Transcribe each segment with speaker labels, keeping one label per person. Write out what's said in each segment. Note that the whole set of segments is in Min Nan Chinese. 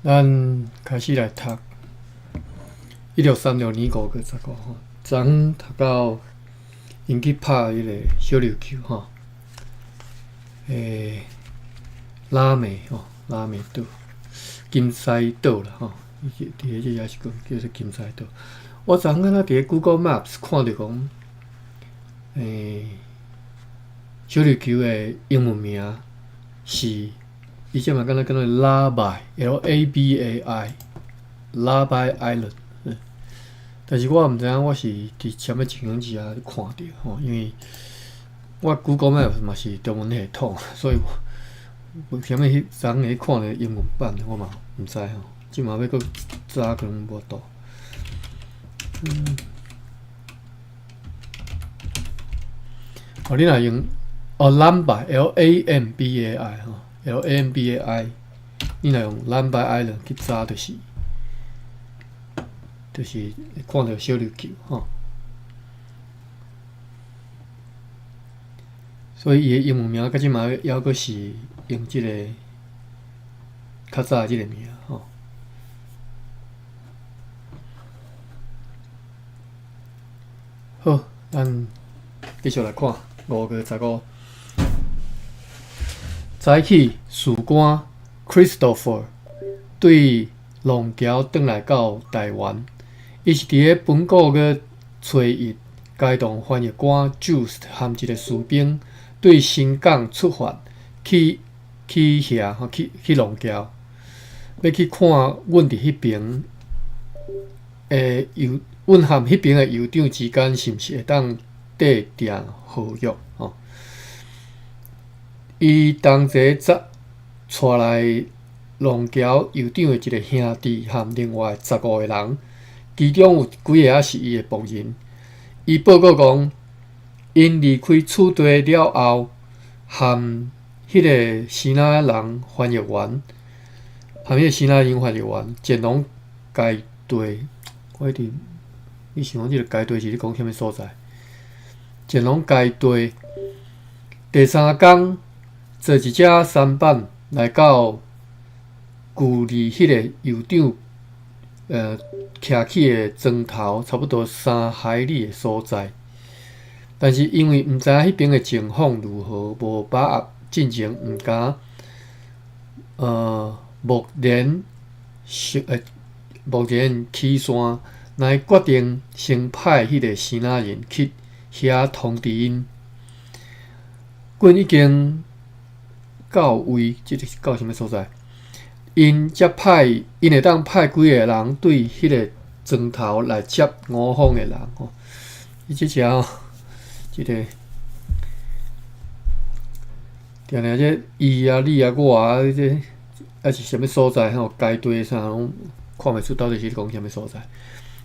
Speaker 1: 咱開始來讀1636年5月15吼，昨昏讀到𪜶去拍彼个小琉球吼，拉美吼，拉美島、金獅島啦吼，伊佇咧這也是講叫做金獅島。我昨昏敢若佇咧 Google Maps 看著講，小琉球的英文名是。伊這嘛敢若叫做拉拜 （L A B A I），Labai Island。但是我毋知影我是佇啥物情形之下看著吼，因為我 Google Maps 嘛是中文系統，所以為啥物彼昨昏會看著英文版，我嘛毋知吼。這馬欲閣查可能無法度。哦，你若用哦，Lambai L A M B A I 吼。L A M B A I，你若用 Lambai Island 去查，就是會看著小琉球吼。所以伊的英文名到這馬猶閣是用這個較早的這個名吼。好，咱繼續來看5月15。早起，士官 Christopher 對瑯嶠轉來到台灣。伊是佇咧本個月初一，偕同翻譯官 Just 含一個士兵對新港出發去去遐，去去瑯嶠，欲去看阮佇彼爿的酋，阮和彼爿的酋長之間是毋是會當締定和約？伊同齊帶來瑯嶠酋長的一個兄弟和另外15個人，其中有幾個仔是伊的僕人。伊報告講，𪜶離開此地了後，和彼个支那人翻譯員，和彼个支那人翻譯員前往該地。我一直，你想講這个該地是咧講啥物所在？前往該地，第三工。坐一隻舢板來到距離彼个酋長徛起的磚頭差不多3海里的所在，但是因為毋知影彼爿的情況如何，無把握進前，毋敢貿然起山，乃決定先派彼个支那人去遐通知𪜶。阮已經到位，這个是到啥物所在？𪜶才派，𪜶會當派幾個人對彼个磚頭來接五方的人吼。伊這只吼，這个定定這伊啊、你啊、我啊，這抑是啥物所在吼？該地啥攏看袂出到底是咧講啥物所在。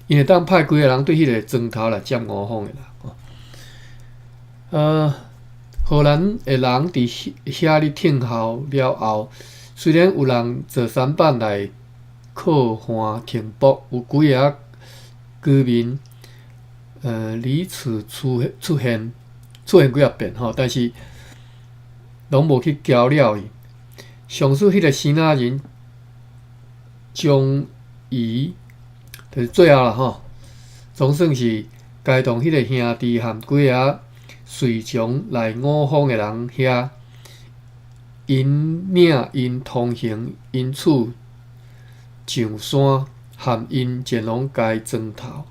Speaker 1: 𪜶會當派幾個人對彼个磚頭來接五方的人吼。荷蘭的人佇遐咧聽候了後，雖然有人坐舢板來靠岸停泊，有幾个居民離此出出現出現幾仔遍吼，但是攏無去攪擾伊。上述彼个支那人將伊，就是最後啦吼，總算是偕同彼个兄弟和幾个隨從來五方的人遐，𪜶領𪜶通行，𪜶厝上山，和𪜶前往該磚頭。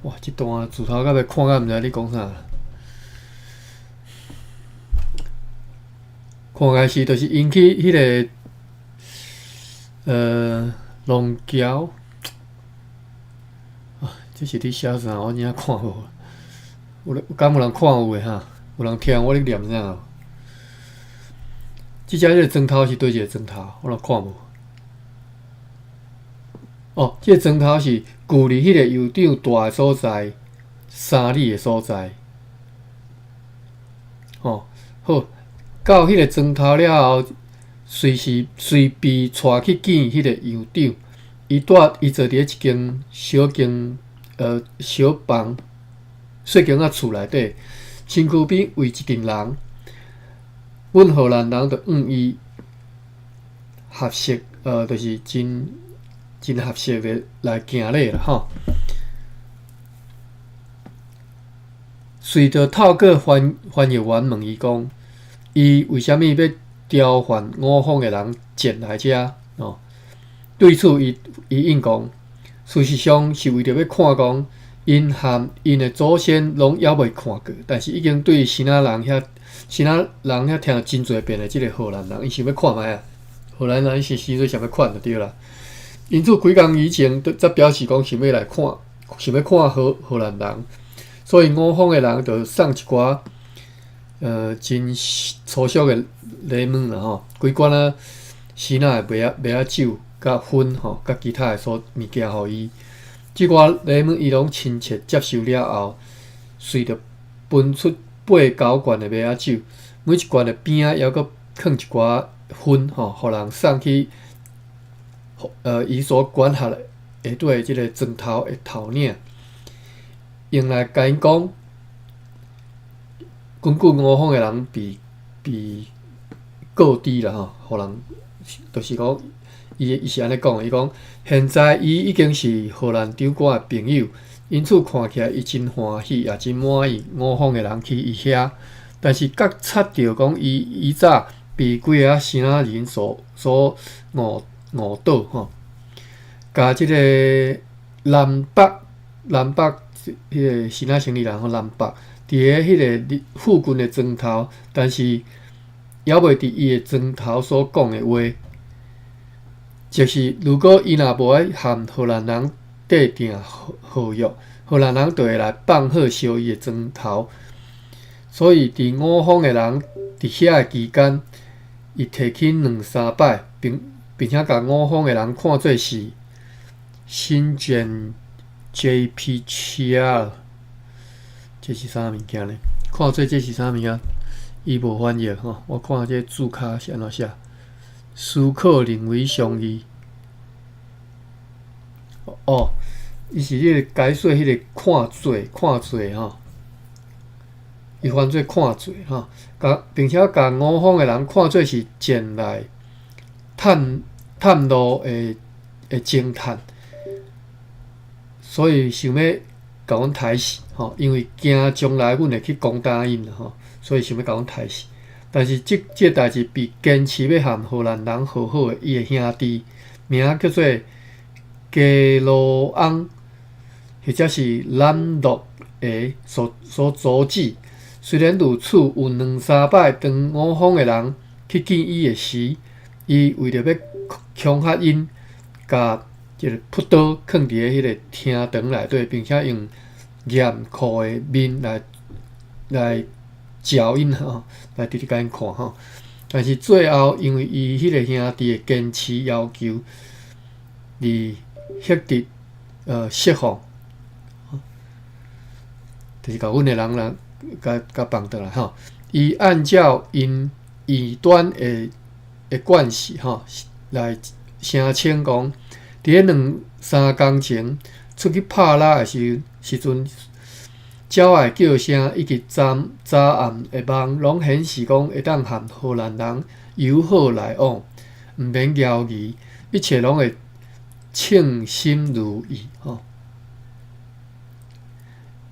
Speaker 1: 哇！這段自頭到尾看甲毋知咧講啥。看來是就是𪜶去彼个瑯嶠。啊，這是咧寫啥？我真正看無。有敢有人看有的哈？有人聽我咧念啥？這只這个磚頭是佗一个磚頭？我來看無。哦，這个磚頭是距離彼個酋長蹛的所在3里的所在。哦，好，到彼个磚頭了後，隨時隨被帶去見彼個酋長。伊蹛伊坐佇咧一間小間小房。細間仔厝內底，身軀邊圍一陣人，阮荷蘭人就向伊合適，就是真真合適的來行禮啦吼。隨著透過翻翻譯員問伊講，伊為啥物欲調換五方的人前來遮？哦，對此伊伊應講，事實上是為著欲看講，𪜶和𪜶的祖先攏猶未看過，但是已經對支那人遐支那人遐聽著真濟遍的這個荷蘭人，𪜶想欲看覓啊？荷蘭人伊是時陣想欲看就對啦。因此幾工以前，才表示講想欲來看，想欲看荷荷蘭人。所以五方的人就送一寡真粗俗的禮物啦吼，幾罐仔支那的麥仔麥仔酒、佮薰吼、佮其他的所物件予伊。這寡禮物伊攏親切接受了後，隨著分出八九罐的麥仔酒，每一罐的邊仔猶閣囥一寡薰吼，予人送去伊所管轄的下底這个莊頭的頭領。用來共𪜶講，根據五方的人被被告知啦吼，予人就是講，伊伊是按呢講的，伊講現在伊已經是荷蘭長官的朋友，因此看起來伊真歡喜，也真滿意五方的人去伊遐。但是覺察著講，伊以早被幾个支那人所所誤誤導吼，共這个南北南北。彼个支那生理人吼南北，佇咧彼个附近的莊頭，但是猶未佇伊的莊頭所講的話，就是如果伊若無愛和荷蘭人締定合約，荷蘭人就會來放火燒伊的莊頭。所以佇五方的人佇遐的期間，伊提起兩三擺，並並且共五方的人看做是新建。JPCR，這是啥物件呢？看做這是啥物件？伊無翻譯吼，我看這字跤是按怎寫？思考認為相異。哦，伊是彼个解說彼个看做看做吼，伊翻做看做吼，共並且共五方的人看做是前來探探路的的偵探。所以想欲共阮刣死吼，因為驚將來阮會去攻打𪜶吼，所以想欲共阮刣死。但是這這代誌被堅持欲和荷蘭人和好的伊的兄弟，名叫做加羅翁，或者是蘭洛的所所阻止。雖然如此，有兩三擺當五方的人去見伊的時，伊為著欲恐嚇𪜶，共一个朴刀囥佇咧彼个廳堂內底，並且用嚴酷的面來來照𪜶吼，來直直共𪜶看吼。但是最後，因為伊彼个兄弟的堅持要求，而獲得釋放，就是共阮的人來共共放轉來吼。伊按照𪜶異端的的慣勢吼，來聲稱講，佇咧兩三工前出去拍獵的時時陣，鳥仔的叫聲以及早早暗的夢，攏顯示講會當和荷蘭人友好來往，毋免猶疑，一切攏會稱心如意吼。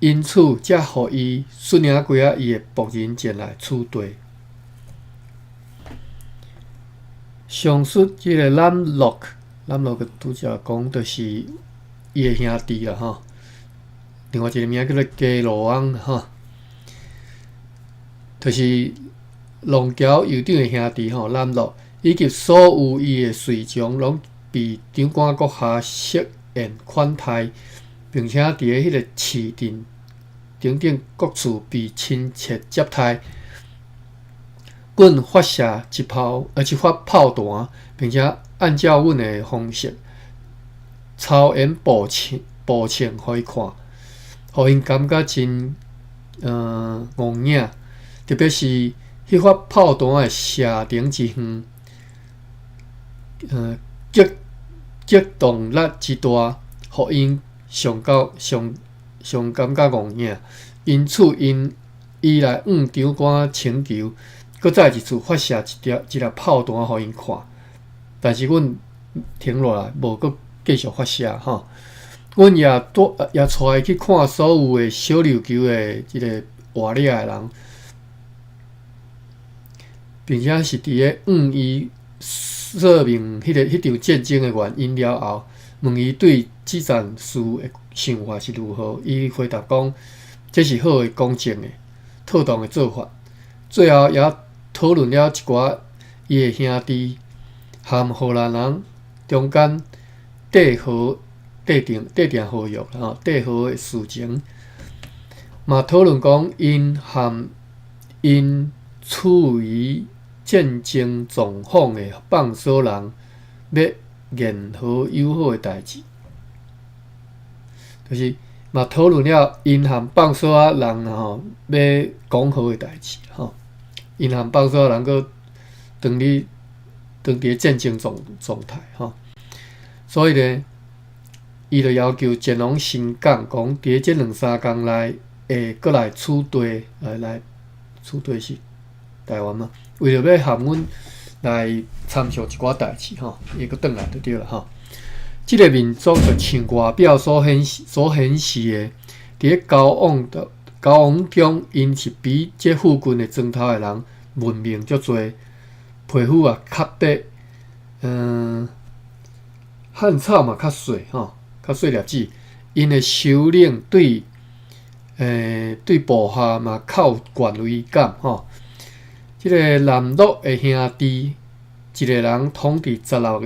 Speaker 1: 因此，才予伊率領幾仔伊的僕人前來此地。上述這个蘭洛。咱落個拄才講，就是伊的兄弟啦吼。另外一个名叫做加羅翁吼，就是龍橋酋長的兄弟吼，南洛以及所有伊的隨從，攏被長官閣下設宴款待，並且佇咧彼个市鎮等等各處被親切接待。阮發射一炮，一發炮彈，並且按照阮的方式操演步槍步槍，予伊看，予𪜶感覺真戇影。特別是彼發炮彈的射程之遠，激激動力之大，予𪜶上到上上感覺戇影。因此，𪜶伊來向長官請求，閣再一次發射一條一粒炮彈予𪜶看。但是阮停落來，無閣繼續發射吼。阮也帶也帶伊去看所有的小琉球的這个活掠的人，並且是佇咧向伊說明彼個彼場戰爭的原因了後，問伊對這件事的想法是如何，伊回答講，這是好的、公正的、妥當的做法。最後也討論了一寡伊的兄弟和荷蘭人中間締和締定締定合約吼，締和的事情，嘛討論講𪜶和𪜶處於戰爭狀況的放索人欲言和友好的代誌，就是嘛討論了𪜶和放索仔人吼欲講和的代誌吼，𪜶和放索仔人閣當咧當佇咧戰爭狀狀態吼，所以呢，伊就要求前往新港，講佇咧這兩三工內會閣來此地來來此地是台灣嘛，為著欲和阮來參詳一寡代誌吼，伊閣轉來就對啦吼。這个民族就像外表所顯示所顯示的，佇咧交往的交往中，𪜶是比這附近的莊頭的人文明足濟，皮膚也較白，汗草嘛較細吼，較細粒子。𪜶的首領對，對部下嘛較有權威感吼。這个南洛的兄弟，一個人統治十六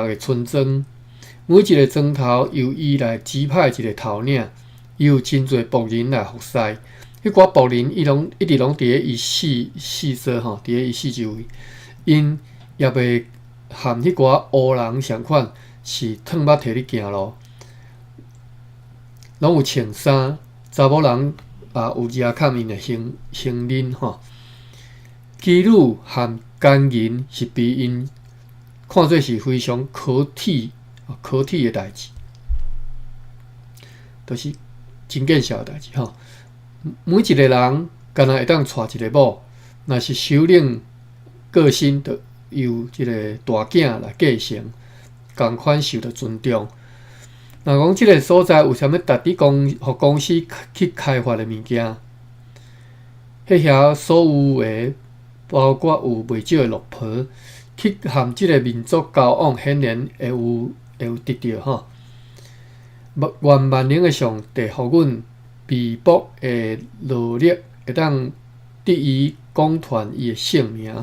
Speaker 1: 個村莊，每一個莊頭由伊來指派一個頭領，伊有真濟僕人來服侍。彼寡僕人伊攏一直攏佇咧伊四四周吼，佇咧伊四周圍。𪜶也袂和彼寡烏人仝款，是褪目提咧行路，攏有穿衫。查某人也有遮崁𪜶的胸胸領吼。妓女和奸人是被𪜶看做是非常可恥、可恥的代誌，就是真見笑的代誌吼。每一個人敢若會當娶一个某，若是首領過身，就由這个大囝來繼承，仝款受著尊重。若講這个所在有啥物值得公予公司去開發的物件，彼遐所有的，包括有袂少的綠婆去和這个民族交往，顯然會有得著吼。願萬能的上帝予阮微薄的勞力，會當得以講傳伊的聖名，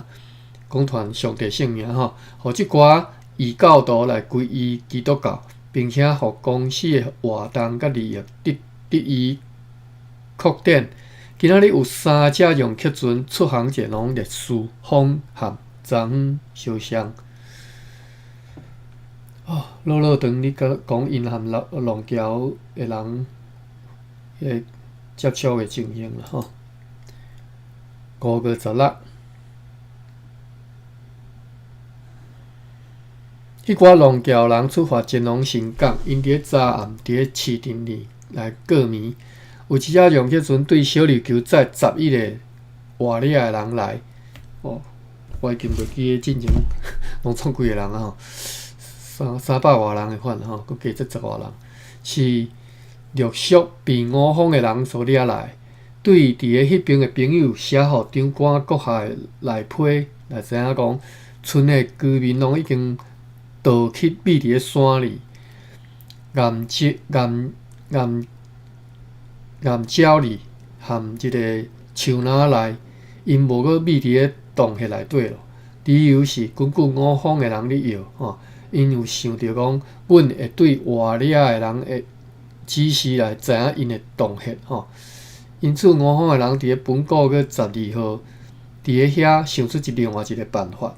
Speaker 1: 講傳上帝聖名吼，予這寡異教徒來歸依基督教，並且予公司的活動佮利益得得以擴展。今仔日有三隻用客船出航前往烈士風和昨相像。哦，落落長你講講𪜶和龍龍橋的人的接觸的情形啦吼。5月16，彼寡龍橋人出發前往新港，𪜶佇咧昨暗佇咧市鎮裡來過暝。有一隻龍客船對小琉球載11个活掠的人來，哦，我已經袂記得進前攏總幾个人啊吼，三三百外人的款吼，閣加這十外人，是陸續被五方的人所掠來，對佇咧彼邊的朋友寫予長官閣下的內批來知影講，村的居民攏已經逃去秘佇咧山裡，岩石岩岩。岩礁裡和這个樹林內，𪜶無閣秘佇咧洞穴內底咯。理由是根據五方的人咧搖吼，𪜶有想著講，阮會對活掠的人的指示來知影𪜶的洞穴吼。因此，五方的人佇咧本個月十二號，佇咧遐想出一另外一个辦法，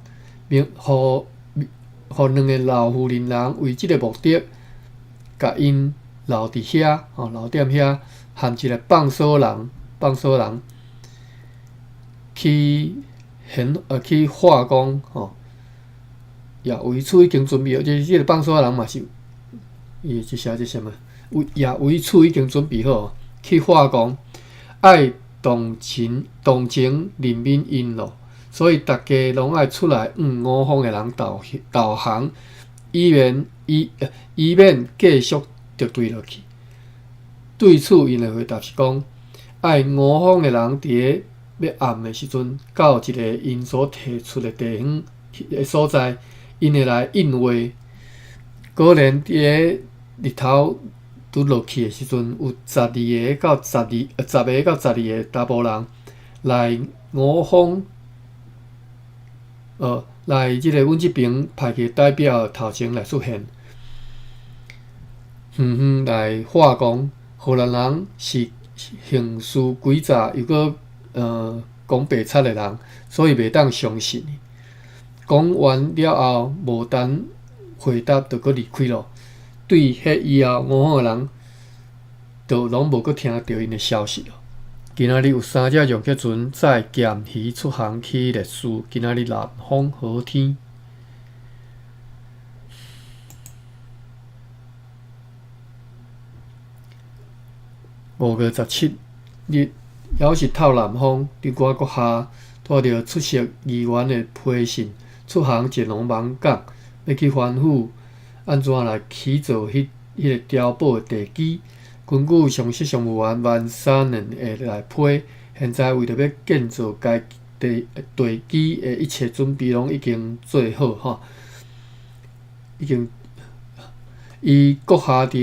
Speaker 1: 明予予兩个老婦人人為這个目的，共𪜶留佇遐吼，留踮遐。和一个放索人，放索人去顯去化工吼，也為此已經準備好。這這个放索人嘛是，伊這寫這啥物？為也為此已經準備好去化工，愛同情同情人民𪜶咯，所以逐家攏愛出來向五方的人投投降，以免繼續敵對落去。對此，𪜶的回答是講，愛五方的人佇咧欲暗的時陣，到一个𪜶所提出的地方的所在，𪜶會來應話。果然佇咧日頭拄落去的時陣，有十個到十二个查埔人來五方，來這个阮這爿派去代表頭前來出現，遠遠來話講，荷蘭人是行事詭詐又閣講白賊的人，所以袂當相信。講完了後，無等回答就閣離開囉。對彼以後，五方的人就攏無閣聽著𪜶的消息囉。今仔日有三隻楊克船載鹹魚出航去列斯。今仔日南方好天。5月17日，猶是透南風。長官閣下帶著出席議員的批信，出航前往網港，欲去吩咐按怎來起造彼个碉堡的地基。根據上席商務員萬三年的來批，現在為著欲建造該地基的一切準備攏已經做好吼，已經。伊閣下佇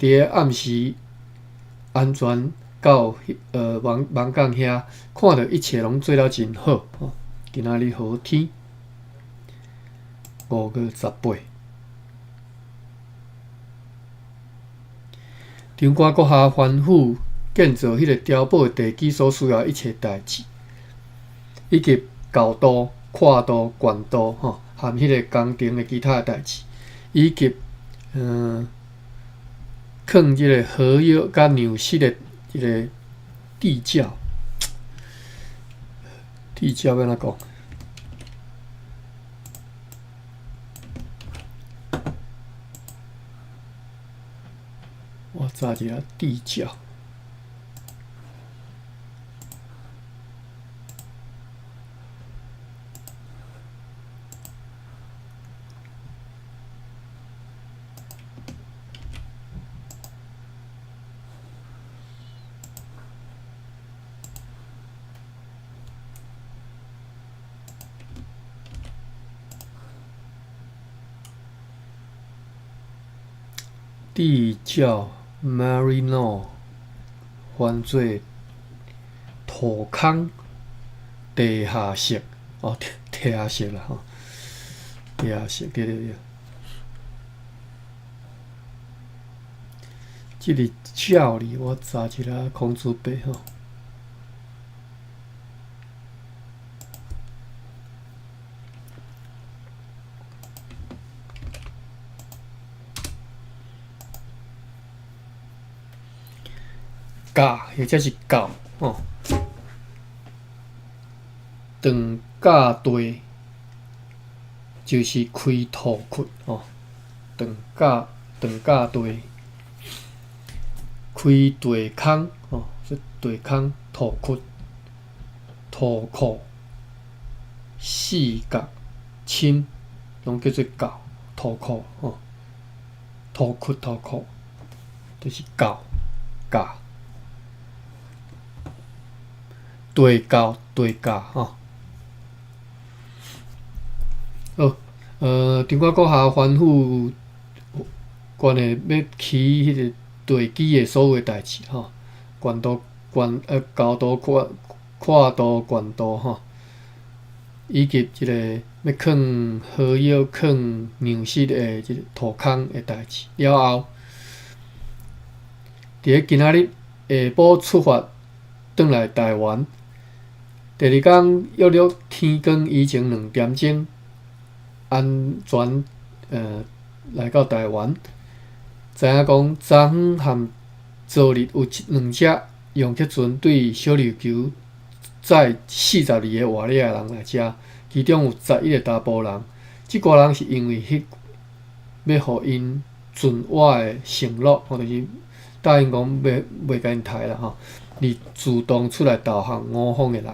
Speaker 1: 咧暗時安全到網港遐，看著一切攏做了真好吼。今仔日好天，5月18。長官閣下吩咐建造彼个碉堡的地基所需要一切代誌，以及高度、闊度、懸度吼，含彼个工程的其他的代誌，以及囥這个河藥佮糧食的這个地窖，地窖欲按怎講？我查一下地窖。地窖 Marino 翻做土空地下室哦，地下室啦吼，地下室對對對。這个窖字我查一下孔子伯吼。教或者是教吼，長教地就是開土窟吼，長教地開地空吼，這地空土窟土庫四角深，攏叫做教土庫吼，土窟土庫就是教教。地窖地窖吼，好，長官閣下吩咐關的欲起彼个地基的所有的代誌吼，懸度懸高度闊闊度懸度吼，以及這个欲囥河藥囥糧食的這个土空的代誌了後，佇咧今仔日下晡出發轉來台灣。第二工約略天光以前2點鐘，安全來到台灣。知影講昨昏和昨日有兩隻楊克船對小琉球載42個活掠的人來遮，其中有11個查埔人。這寡人是因為彼欲予𪜶存活的承諾，吼，就是答應講袂袂共𪜶刣啦吼，而主動出來投降五方的人。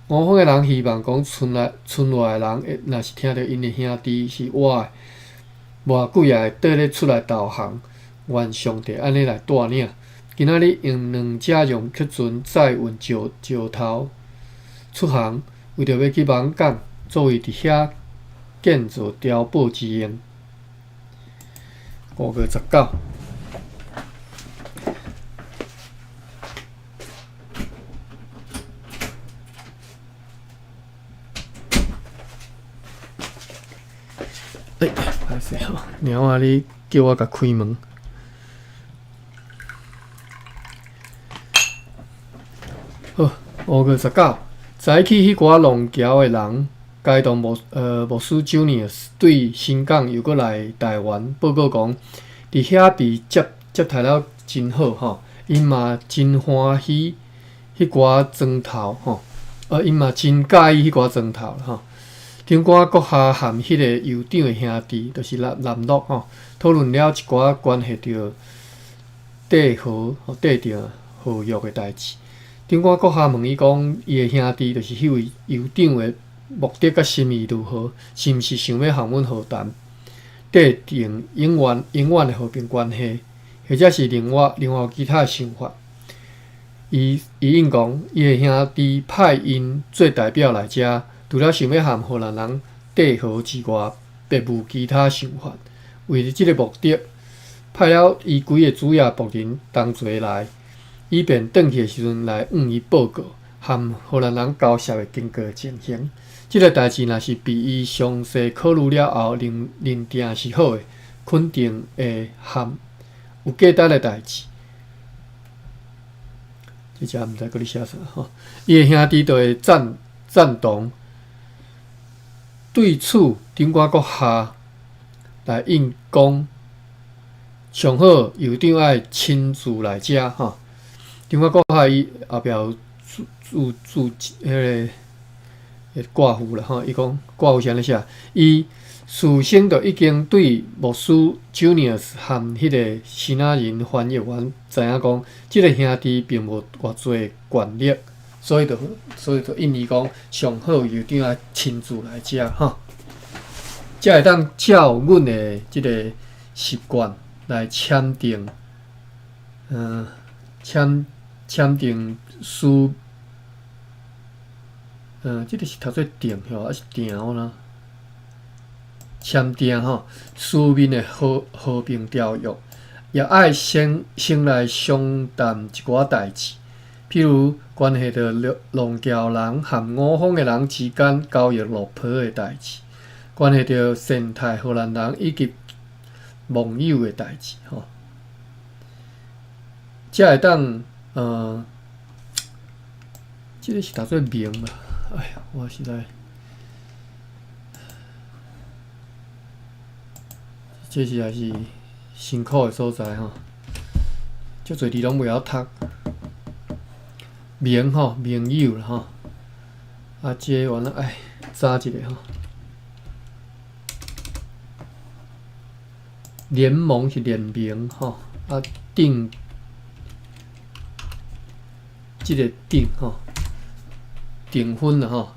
Speaker 1: 五方的人希望講，村內村外的人會若是聽著𪜶的兄弟是活的，無偌久也會綴咧出來投降。願上帝按呢來帶領。今仔日用兩隻用客船載運石石頭出航，為著欲去艋港，作為佇遐建造碉堡之用。5月19。欸，歹勢吼，貓仔你叫我共開門。好，5月19，早起彼寡浪橋的人，偕同牧師 Junius 對新港又閣來台灣報告講，佇遐被接待了真好吼，𪜶嘛真歡喜彼寡磚頭吼，𪜶嘛真佮意彼寡磚頭吼。長官閣下和彼个酋長的兄弟，就是南洛吼，討論了一寡關係著締和締定和約的代誌。長官閣下問伊講，伊的兄弟就是彼位酋長的目的佮心意如何？是毋是想欲和阮和談，締定永遠永遠的和平關係，或者是另外有其他的想法？伊應講，伊的兄弟派𪜶做代表來遮。除了想欲和荷蘭人締和之外，別無其他想法。為著這个目的，派了伊幾个主要僕人同齊來，以便轉去的時陣來向伊報告和荷蘭人交涉的經過情形。這个代誌若是被伊詳細考慮了後，認定是好的，肯定會和有價值的代誌。這遮毋知閣咧寫啥吼？伊的兄弟就會贊同。對此，長官閣下來應講，上好酋長愛親自來遮吼。長官閣下伊後壁有註註彼个掛符啦吼，伊講掛符是按呢寫，伊事先就已經對牧師 Junius 和彼个支那人翻譯員知影講，這个兄弟並無偌濟權力。所以就應伊講，上好酋長愛親自來遮吼，才會當照阮的這个習慣來簽訂，簽訂書，這个是讀做訂吼，抑是訂啦？簽訂吼書面的和平條約，也愛先來商談一寡代誌。譬如關係著浪橋人和五方的人之間交易路皮的代誌，關係著善待荷蘭人以及盟友的代誌，吼，才會當這个是讀做明吧？哎呀，我實在，這實在是辛苦的所在吼，足濟字攏袂曉讀。盟吼，盟友啦吼，啊，這個原來愛查一下吼。聯盟是聯盟吼，啊，訂這个訂吼，訂婚啦吼。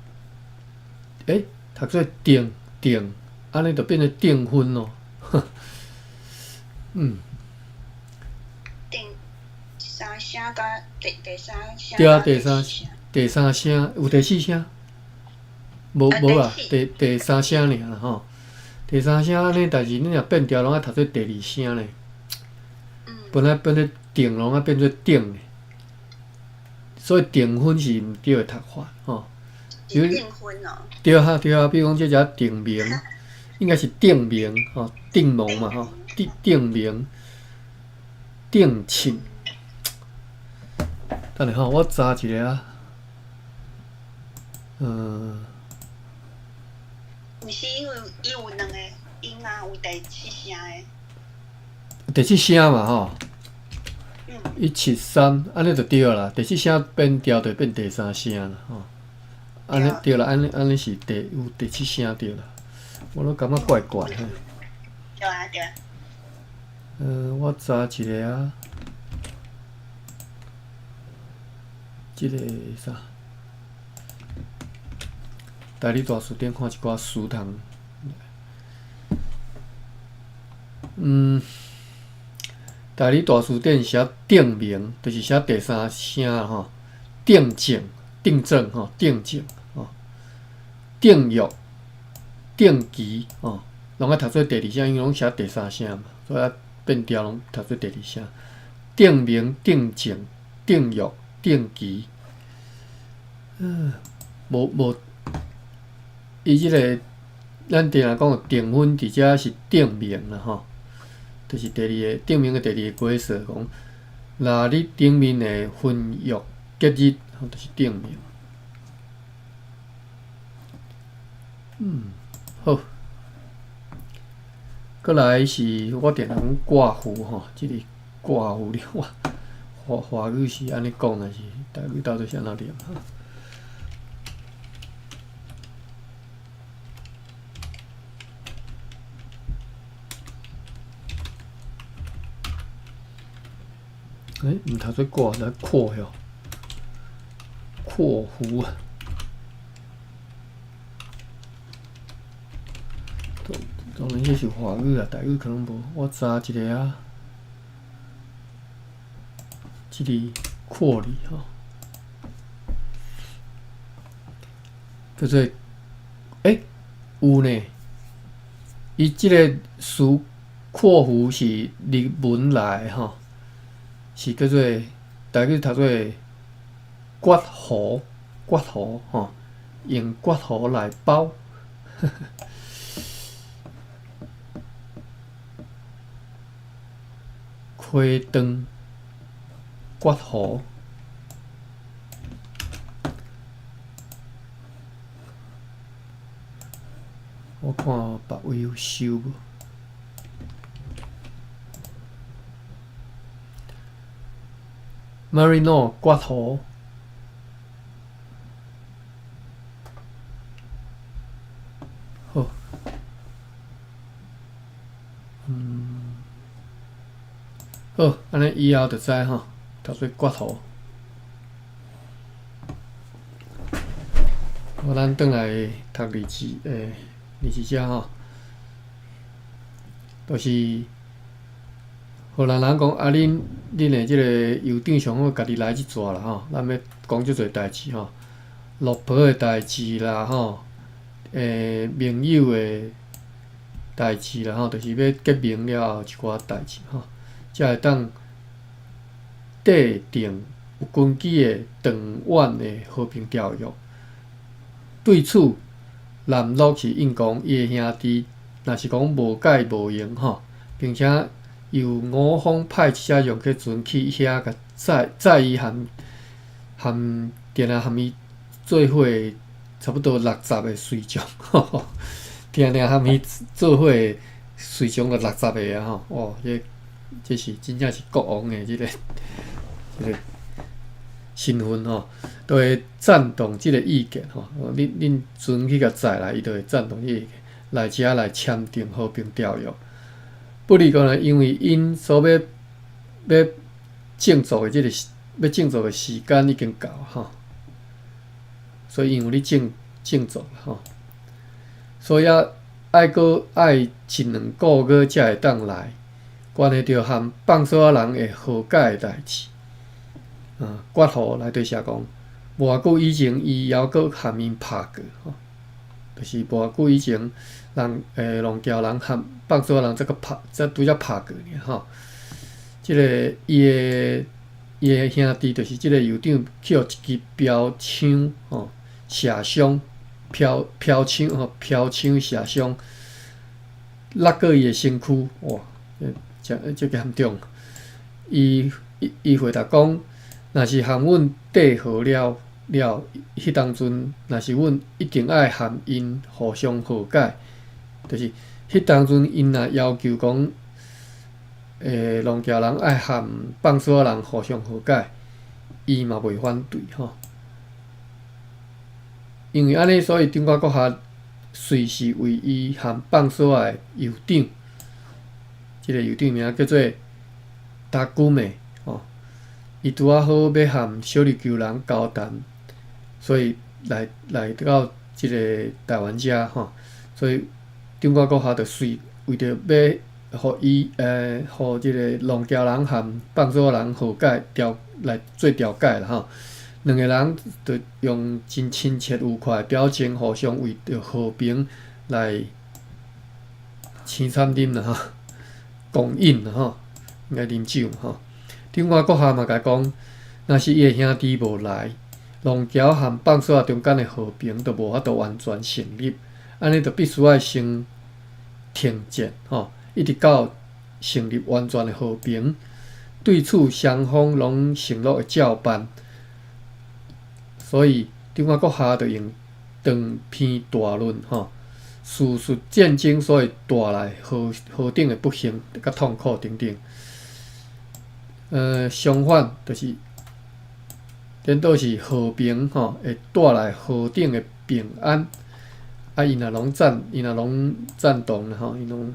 Speaker 1: 欸，讀做訂訂，按呢就變做訂婚咯。嗯。
Speaker 2: 三聲佮第三聲。
Speaker 1: 對啊，第三聲有第四聲？無啦，第三聲爾啦吼。第三聲按呢，但是你若變調，攏愛讀做第二聲咧。本來變做訂，攏愛變做頂的，所以訂婚是毋對的讀法吼。
Speaker 2: 訂婚哦。
Speaker 1: 對啊對啊，比如講這隻訂名，應該是訂名吼，訂盟嘛吼，訂名、訂親。等下吼，我查一下啊。
Speaker 2: 毋是因為伊有兩個音啊，有第七聲的。
Speaker 1: 第七聲嘛吼。173，按呢就對啦。第七聲變調就變第三聲啦吼。按呢對啦，按呢是有第七聲對啦。我攏感覺怪怪的。
Speaker 2: 對啊對啊。
Speaker 1: 我查一下啊。這个啥？台語大辭典看一寡詞通。台語大辭典寫定名，就是寫第三聲吼，訂正、訂正吼，訂正吼，訂約、訂期吼，攏愛讀做第二聲，因為攏寫第三聲嘛，所以變調攏讀做第二聲。訂名、訂正、訂約、訂期，無無，伊這个咱定定講訂婚，佇遮是訂明啦吼。就是第二个訂明的第二个解釋講，若你頂面的婚約結日，就是訂明。好。閣來是我定定講掛符吼，這个掛符你看，華華語是按呢講，但是台語到底是按怎念？毋讀做掛，來括吼，括弧啊。當然這是華語啊，台語可能無。我查一下啊，這个括字吼，叫做有呢。伊這个詞括弧是日文來的吼。是叫做台語讀做括弧，括弧吼，用括弧來包。開斷括弧，我看別位有收無？Marino 括弧，好，好，按呢以後就知吼，讀做括弧。好，咱轉來讀二字遮吼，就是。荷蘭人講啊，恁的這个酋長上好家己來這逝啦吼，咱欲講足濟代誌吼，落婆的代誌啦吼，盟友的代誌啦吼，就是欲結盟了後一寡代誌吼，才會當締定有根據的長遠的和平條約。對此，南洛是應講伊的兄弟，若是講無解無用吼，並且。由我方派一隻楊克船去遐，共載載伊含含定定含伊做伙，差不多60個隨從，定定含伊做伙隨從就60個啊吼！哦，這是真正是國王的這个身份吼，都會贊同這个意見吼。恁恁船去共載來，伊就會贊同這個意見，來遮來簽訂和平條約。不離講呢，因為𪜶所欲欲振作的這个欲振作的時間已經到吼，所以𪜶有咧振振作吼，所以啊，愛閣愛一兩個月才會當來，關係著和放索仔人的和解的代誌。括弧內底寫講，無偌久以前，伊猶閣和𪜶拍過吼，就是無偌久以前，人龍橋人和放索仔人才閣拍，才拄才拍過爾吼。這个伊的兄弟，就是這個酋長去予一支標槍吼射傷，標標槍吼標槍射傷，落過伊的身軀，哇！這這嚴重。伊伊伊回答講，若是和阮締和了了，彼當陣，若是阮一定愛和𪜶互相和解，就是彼當陣𪜶若要求講，龍橋人愛和放索仔人互相和解，伊嘛袂反對吼。因為按呢，所以中華國學隨時為伊和放索仔的酋長，這个酋長名叫做達古美吼，伊拄仔好欲和小琉球人交談，所以來來到這个台灣遮吼，所以長官閣下就隨為著欲予伊予這个挵橋人和放索人和解調來做調解啦吼。兩个人就用真親切愉快的表情，互相為著和平來青參啉啦吼，共飲啦吼，應該啉酒吼。長官閣下嘛共伊講，若是伊的兄弟無來，挵橋和放索仔中間的和平就無法度完全成立，按呢就必須愛先停戰吼，一直到成立完全的和平，對此雙方攏承諾會照辦。所以長官閣下就用長篇大論吼，敘述戰爭所會帶來何何等的不幸佮痛苦等等。相反，就是顛倒是和平吼，會帶來何等的平安。啊，𪜶若攏贊同啦吼，𪜶攏，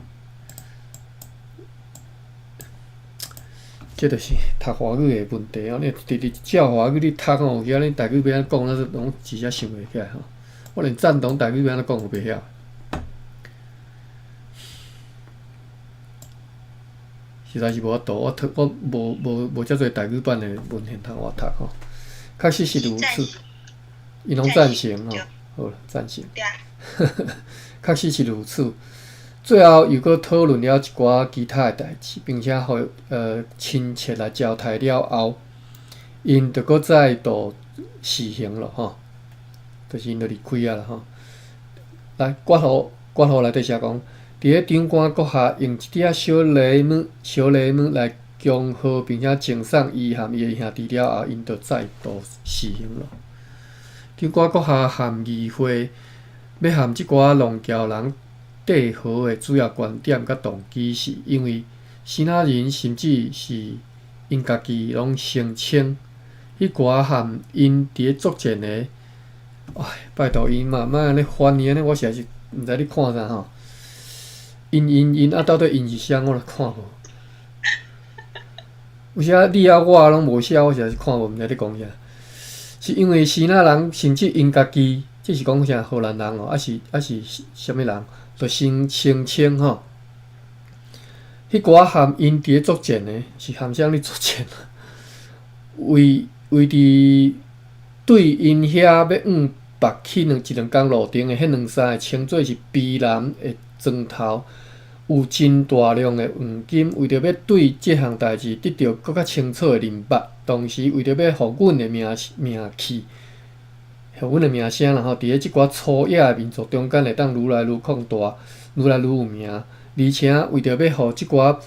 Speaker 1: 這就是讀華語的問題哦。你直直照華語咧讀吼，有時你台語欲按怎講，咱攏直接想袂起來吼。我連贊同台語欲按怎講都袂曉。實在是無法度，我讀我無無無遮濟台語版的文獻通我讀吼。確實是如此，𪜶攏贊成吼，好啦，贊成。確實是如此。最後又閣討論了一寡其他的代誌，並且予親切來交代了後，𪜶就閣再度辭行了吼，就是𪜶就離開啊啦吼。來，括號括號內底寫講，佇咧長官閣下用一點仔小禮物、小禮物來恭賀並且贈送伊和伊的兄弟了後，𪜶就再度辭行了。長官閣下和議會欲和這寡挵橋人締和的主要觀點佮動機，是因為支那人甚至是𪜶家己攏聲稱，彼寡和𪜶佇咧作戰的，唉，拜託𪜶嘛，莫按呢翻譯按呢，我實在是毋知咧看啥吼。𪜶𪜶𪜶啊，到底𪜶是啥？我都看無。有時仔你啊我攏無寫，我實在是看無，毋知咧講啥。是因為支那人甚至𪜶家己，這是講啥？荷蘭人哦，抑是抑是啥物人？就先聲稱吼，彼寡和𪜶佇咧作戰的，是和啥咧作戰？為為佇對𪜶遐欲往北去兩一兩工路程的彼兩三个稱做是卑南的磚頭，有真大量的黃金，為著欲對這項代誌得著閣較清楚的認捌，同時為著欲予阮的名名氣，予阮的名聲啦吼，佇咧這寡粗野的民族中間會當愈來愈擴大，愈來愈有名，而且為著欲予這寡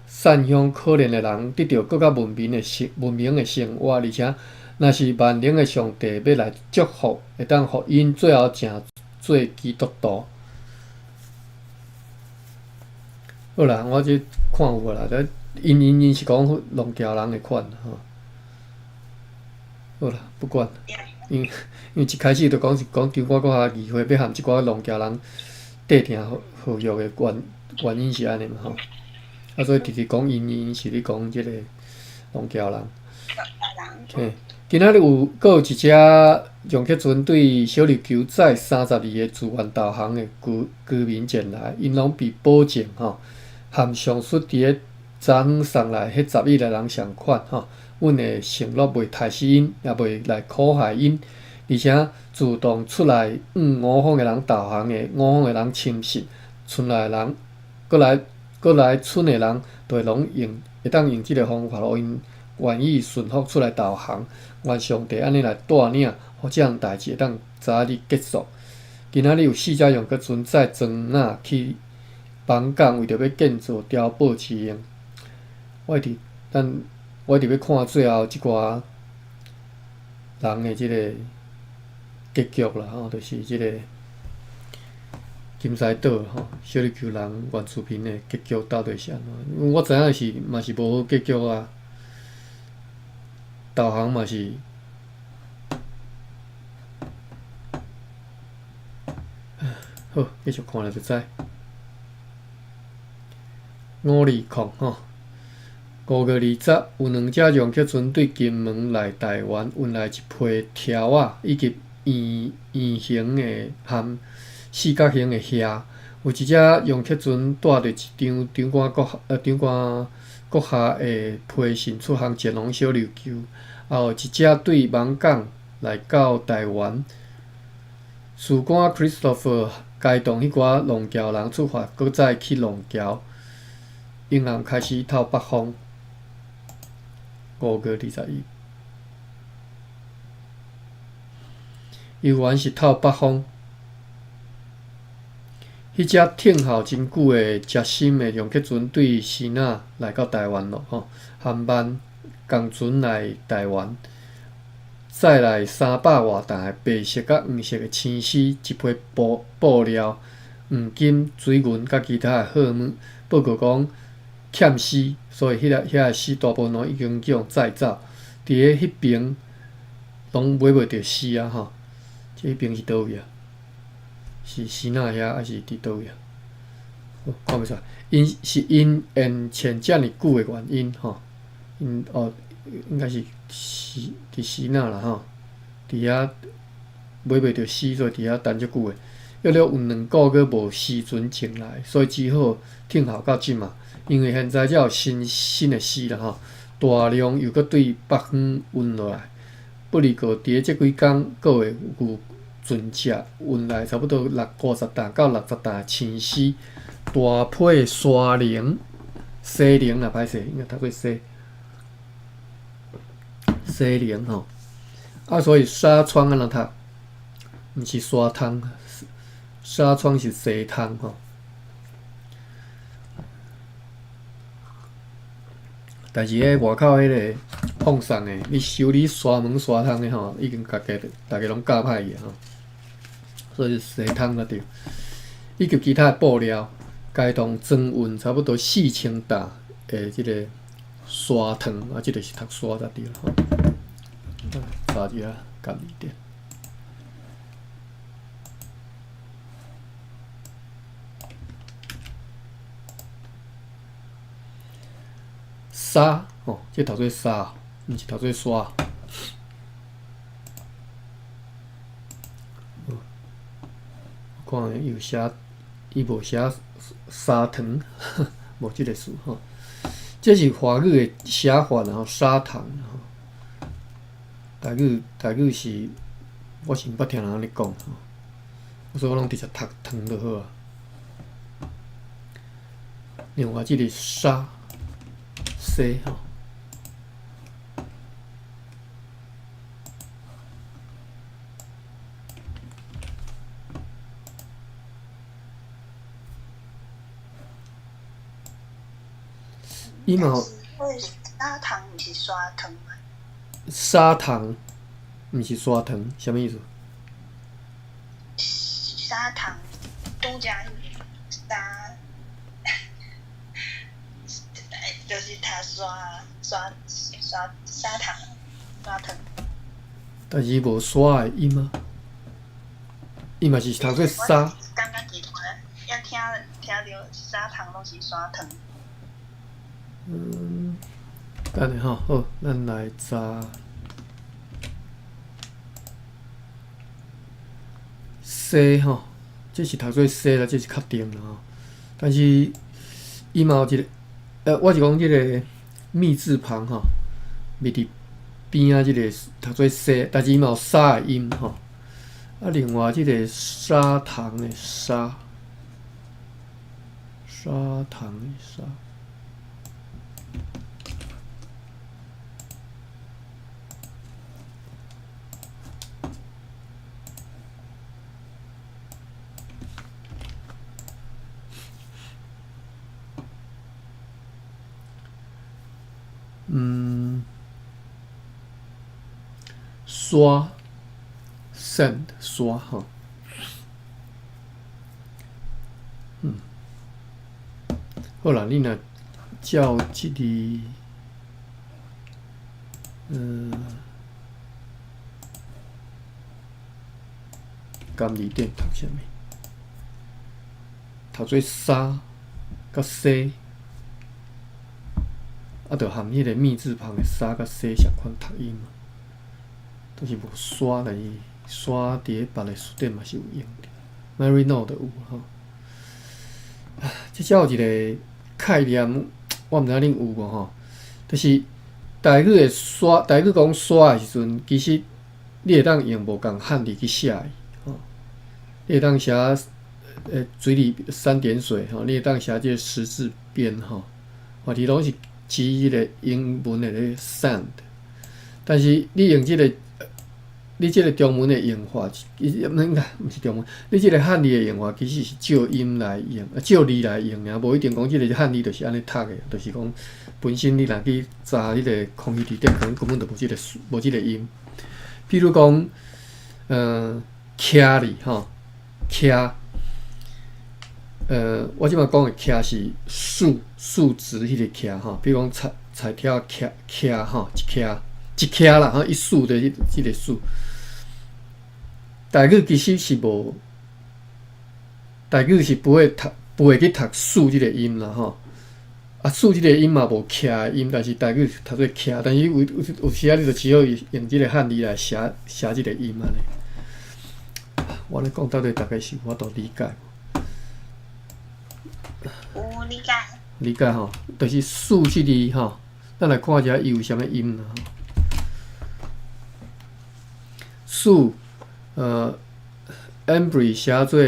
Speaker 1: 散鄉可憐的人得著閣較文明的生文明的生活，而且若是萬能的上帝欲來祝福，會當予𪜶最後成做基督徒。好啦，我這看有無啦？這𪜶𪜶𪜶是講挵橋人的款吼。好啦，不管，因為因為一開始就講是講長官閣下議會欲和這寡挵橋人締定合合約的原原因是按呢嘛吼。啊，所以直直講𪜶𪜶是咧講這個挵橋人。嘿，今仔日有閣有一隻楊克船對小琉球載32個自願投降的居居民前來，𪜶攏被保證吼，和上述佇咧昨昏送來彼11个人仝款吼，阮會承諾袂刣死𪜶，也袂來苦害𪜶，而且自動出來向我方的人投降的，我方的人深信，村內人閣來閣來村的人，就會攏用會當用這个方法，予𪜶願意順服出來投降。願上帝按呢來帶領，予這項代誌會當早日結束。今仔日有四隻楊克船載磚仔去枋港，為著欲建造碉堡之用。我一直等，我一直欲看最後這寡人的這个結局啦吼，就是這个金獅島吼，小琉球人原住民的結局到底是按怎？我知影是嘛是無好結局啊，投降嘛是。好，繼續看了就知。520吼，5月20，有兩隻楊克船對金門來台灣運來一批條仔，以及圓圓形的含四角形的瓦，有一隻楊克船帶著一張長官閣下的批信出航前往小琉球，也有一隻對艋舺來到台灣。士官 Christopher 偕同彼寡挵橋人出發，閣再去挵橋。永暗開始透北風。5月21，猶原是透北風。彼隻等候真久的捷森的楊克船對支那來到台灣囉吼，航班工船來台灣，載來300外擔的白色佮黃色的青絲，一批布料、黃金、水銀佮其他的貨物。報告講欠絲，所以彼個絲大部分攏已經叫人載走。佇咧彼爿攏買袂著絲啊吼！這彼爿是佗位啊？是支那遐，抑是佇佗位啊？看袂出來，𪜶是𪜶緣淺遮爾久的原因吼，𪜶哦應該是佇支那啦吼，佇遐買袂著絲，所以佇遐等足久的。約略有2個月無絲船前來，所以只好等候到這馬。因為現在才有新的絲啦吼，大量又閣對北方運落來，不離過佇咧這幾工，閣會有船隻運來差不多50擔到60擔的青絲，大批沙龍、西龍啦，歹勢，應該讀做西西龍吼。啊，所以紗窗按怎讀？毋是沙窗，紗窗是西窗吼。但是彼外口彼个放送的，你修理紗門紗窗的吼，已經逐家攏教歹去吼，所以是西窗才對。以及其他的布料，共同裝運差不多4000擔的這個紗窗，啊，這個是讀紗才對吼。查一下甲字典。沙吼，這讀做沙，毋是讀做沙。我看伊有寫，伊無寫砂糖，無這个詞吼。這是華語的寫法啦吼，砂糖吼。台語是，我是毋捌聽人按呢講吼，所以我攏直接讀糖就好啊。另外，這个沙。西吼，伊嘛有。
Speaker 2: 砂糖毋是砂糖嗎？
Speaker 1: 砂糖毋是砂糖，啥物意思？
Speaker 2: 砂糖，拄才沙。就是讀砂糖砂糖。
Speaker 1: 但是無沙的音啊，伊嘛是讀做沙。
Speaker 2: 感覺奇怪，一聽著砂糖攏是砂糖。
Speaker 1: 嗯，等下吼，好，咱來查西吼，這是讀做西啦，這是確定啦吼。但是伊嘛有一個。我是講這个密字旁吼，佇伫邊仔這个讀做西，但是伊嘛有沙的音吼。啊，另外這个砂糖的砂，砂糖的砂。嗯，沙，sand 沙吼，嗯，好啦，你若照這个，甘字典讀啥物？讀做沙，佮西。啊，就含彼个密字旁的沙佮西相款讀音，都是無沙來。沙佇咧別个詞典嘛是有用著，Maryknoll 都有吼。這遮有一個概念，我毋知影恁有無吼，就是台語的沙，台語講沙的時陣，其實你會當用無仝漢字去寫伊，吼。你會當寫水裡三點水吼，你會當寫這個十字邊吼，吼，佇攏是指彼個英文的咧 sand，但是你用這個，你這個中文的用法，伊應該毋是中文，你這個漢字的用法其實是照音來用，啊照字來用爾，無一定講這個漢字就是按呢讀的，就是講本身你若去查彼個康熙字典，可能根本就無這個無這個音。比如講，徛字吼，徛，我這擺講的徛是數數值彼個徛吼，比如講菜菜條徛徛吼，一徛一徛啦吼，一束的這個數。台語其實是無，台語是不會讀，不會去讀數這個音啦吼。啊，數這個音嘛無徛的音，但是台語讀做徛，但是有有有時仔你就只好用這個漢字來寫寫這個音按呢。我咧講到底，大家是有法度理解無？
Speaker 2: 有理解。
Speaker 1: 理解吼，就是數這字吼，咱來看一下伊有啥物音啦。數，Embree 寫做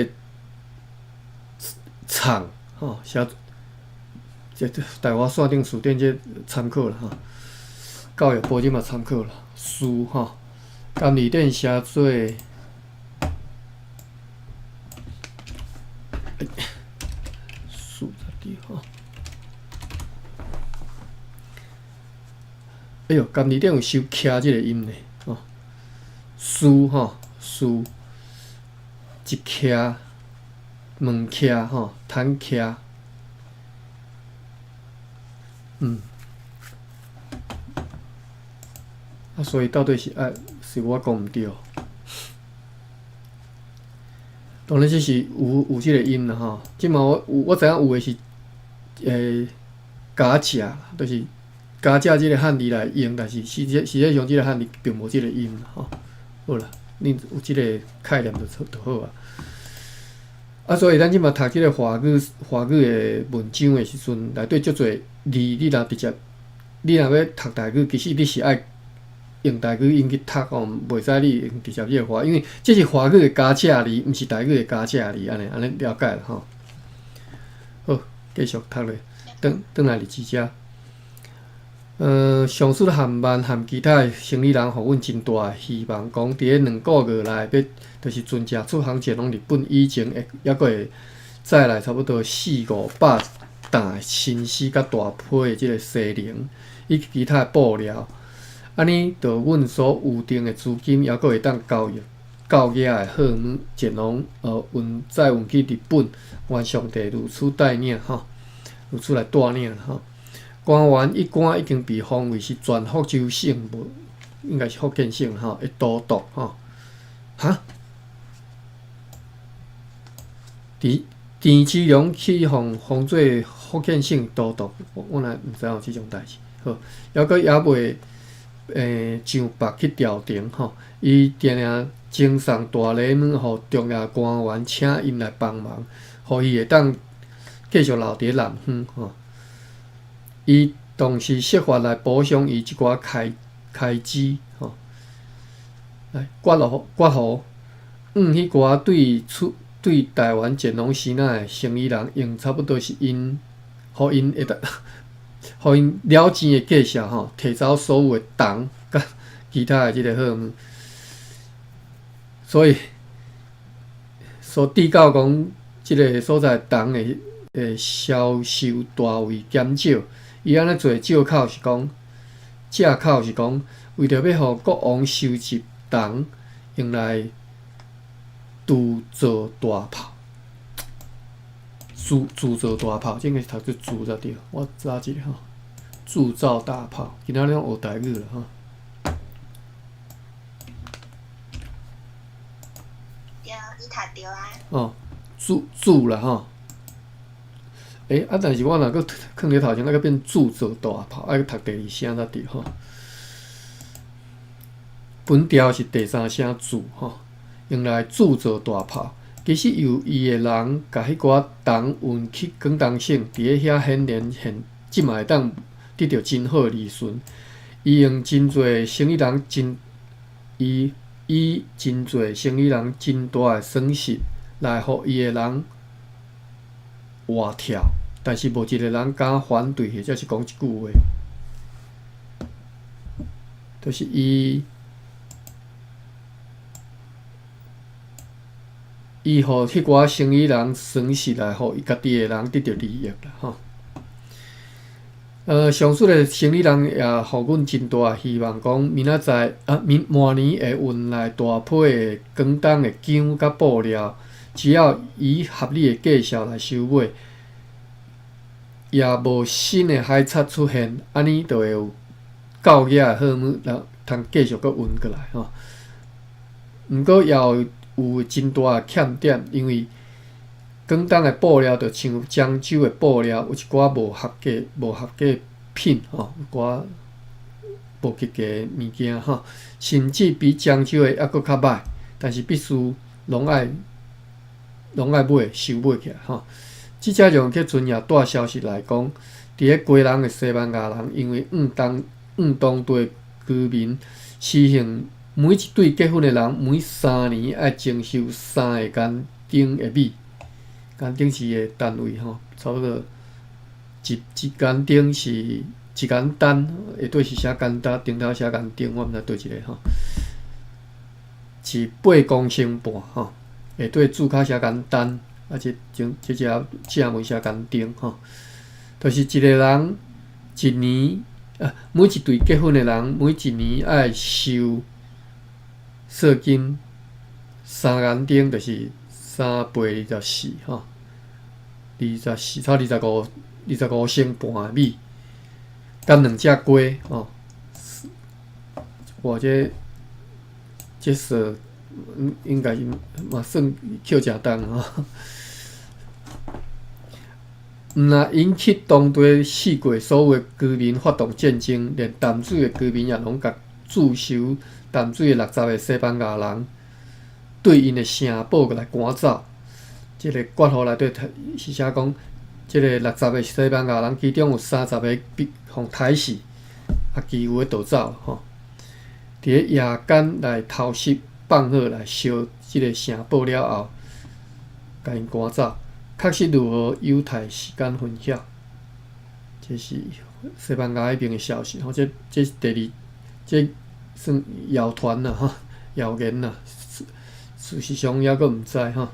Speaker 1: 藏吼，寫這台灣線頂詞典這參考啦吼，教育部這嘛參考啦。數吼，甘字典寫做數才對吼。哎喲，甘字典有收徛這個音呢，吼。數吼，數一徛、兩徛吼，坦徛。啊，所以到底是愛是我講毋對？當然這是有有這個音啦吼。這馬我有我知影有的是假食，就是假食這個漢字來用，但是實際實際上這個漢字並無這個音啦吼。好啦，恁有這個概念就就好啊。啊，所以咱這馬讀這個華語華語的文章的時陣，內底足濟字，你若直接，你若欲讀台語，其實你是愛用台語音去讀哦，袂使你用直接這個華，因為這是華語的假借字，毋是台語的假借字，按呢按呢了解啦吼。好，繼續讀落，轉轉來佇這。上述和萬和其他的生意人，予阮真大的希望，講佇咧兩個月內，欲就是船隻出航前，攏日本以前會猶閣會載來差不多四五百擔新絲佮大批的這個西翎，以及其他的布料。按呢，就阮所預定的資金，猶閣會當交易到額的貨物，前往運載運去日本，願上帝如此帶領吼，如此來帶領吼。官員一官已經被封為是全福州省，無應該是福建省吼的都督吼。哈？佇田志良去予封做福建省都督，我哪毋知影有這種代誌。好，猶閣猶未上北去朝廷吼，伊定定贈送大禮物予中央官員，請𪜶來幫忙，予伊會當繼續留佇咧南方吼。伊同時設法來補償伊一寡開開支，吼，來括弧括弧，彼寡對出對台灣前往支那的生意人，用差不多是𪜶，予𪜶會當，予𪜶了錢的價數吼，提走所有的銅佮其他的這個貨物，所以，所締到講，這個所在銅的的銷售大為減少。伊按呢做借口是講，借口是講，為著欲予國王收集銅，用來鑄造大炮，鑄鑄造大炮，這應該是讀做鑄才對。我查一下吼，鑄造大炮，今仔日攏學台語啦吼。
Speaker 2: 對，你讀著啊。
Speaker 1: 哦，鑄鑄啦吼。欸，啊！但是我若閣囥佇頭前，愛閣變鑄造大炮，愛閣讀第二聲才對吼。本調是第三聲鑄吼，用來鑄造大炮。其實由伊的人共彼寡銅運去廣東省，佇咧遐顯然現這馬會當得著真好的利潤。伊用真濟生意人真伊以真濟生意人真大的損失來予伊的人活跳，但是無一个人敢反對或者是講一句話，就是伊伊予彼寡生意人損失來予伊家己的人得著利益啦，吼。上述的生意人也予阮真大的希望，講明仔載啊，明明年會運來大批的廣東的薑佮布料，只要以合理的價數來收買，也無新的海賊出現，按呢就會有夠額的貨物通繼續閣運過來吼。毋過也有真大的欠點，因為廣東的布料就像漳州的布料，有一寡無合格品吼，有寡無及格的物件吼，甚至比漳州的猶閣較歹，但是必須攏愛買收買起來吼。這隻楊克船也帶消息來講，佇咧基隆的西班牙人，因為向當地居民實行每一對結婚的人每3年愛徵收3個公斤的米。公斤是個單位吼，差不多一公斤是一公擔，下底是寫公擔，頂頭寫公斤，我毋知佗一个吼。是8公升半吼，下底註卡寫公擔，啊，這這這隻正文寫公斤吼，就是一个人一年啊，每一對結婚的人每一年愛收稅金3公斤，就是3八24吼，24差25升半的米，佮兩隻雞吼。哇，這數應該是嘛算扣誠重吼。毋若引起當地四界所有的居民發動戰爭，連淡水的居民也攏共駐守淡水的60個西班牙人，對𪜶的城堡來趕走。這个括號內底是寫講，這个60個西班牙人，其中有30個被予刣死，啊，其餘的逃走吼。佇咧夜間來偷襲放火來燒這个城堡了後，共𪜶趕走。確實如何，有待時間分曉。這是西班牙彼邊的消息吼，這是第二，這算謠傳啦吼，謠言啦。事實上猶閣毋知吼。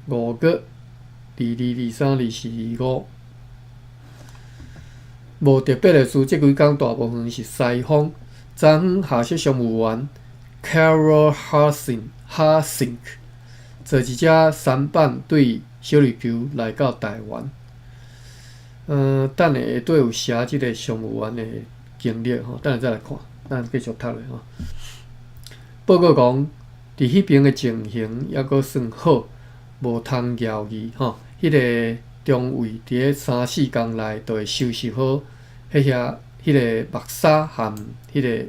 Speaker 1: 5月22、23、24、25，無特別的事。這幾工大部分是西風。昨昏下屬商務員 Carol Harsink 坐一隻舢板對小琉球來到台灣。等下下底有寫這个商務員的經歷吼，等下再來看，咱繼續讀落吼。報告講，佇彼邊的情形猶閣算好，無通謠言吼。彼个中尉佇咧三四工內就會收拾好彼遐彼个木沙和彼个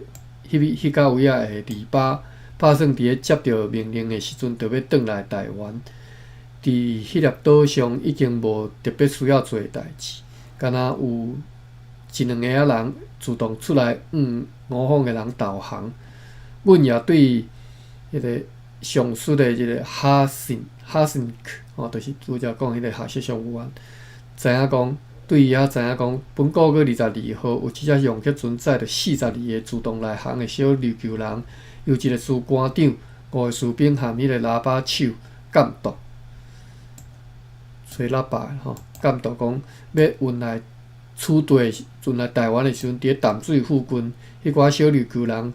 Speaker 1: 彼彼甲位仔的籬笆，拍算佇咧接著命令的時陣，就欲轉來台灣。佇彼粒島上已經無特別需要做的代誌，敢若有一兩個仔人自動出來向吳方的人投降。阮也對彼个上述的這个哈信哈信克吼，就是拄才講彼个下屬商務員，知影講，對伊遐知影講，本個月22號有這隻楊克船載著42個自動來航的小琉球人，由一个士官長、五个士兵和彼个喇叭手監督，吹喇叭的吼，監督講欲運來此地陣來台灣的時陣，佇咧淡水附近，彼寡小琉球人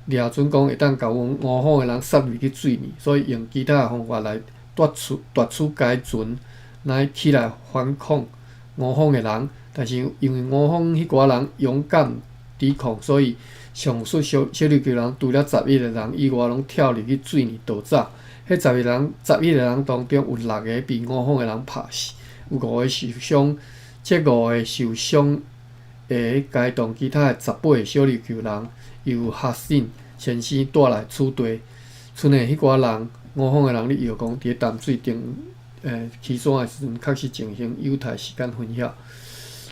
Speaker 1: 掠準講會當共阮吳方的人殺入去水裡，所以用其他的方法來奪取該船，來起來反抗吳方的人。但是因為吳方彼寡人勇敢抵抗，所以上述小琉球人除了11個人以外，攏跳入去水裡逃走。彼11個人當中有六个被吳方的人拍死，有五个受傷。這五个受傷的該同其他的18個小琉球人，由哈信先生帶來此地。賰的彼寡人，吴方的人咧臆讲，伫咧淡水顶起山的时阵，确实进行犹太时间分晓。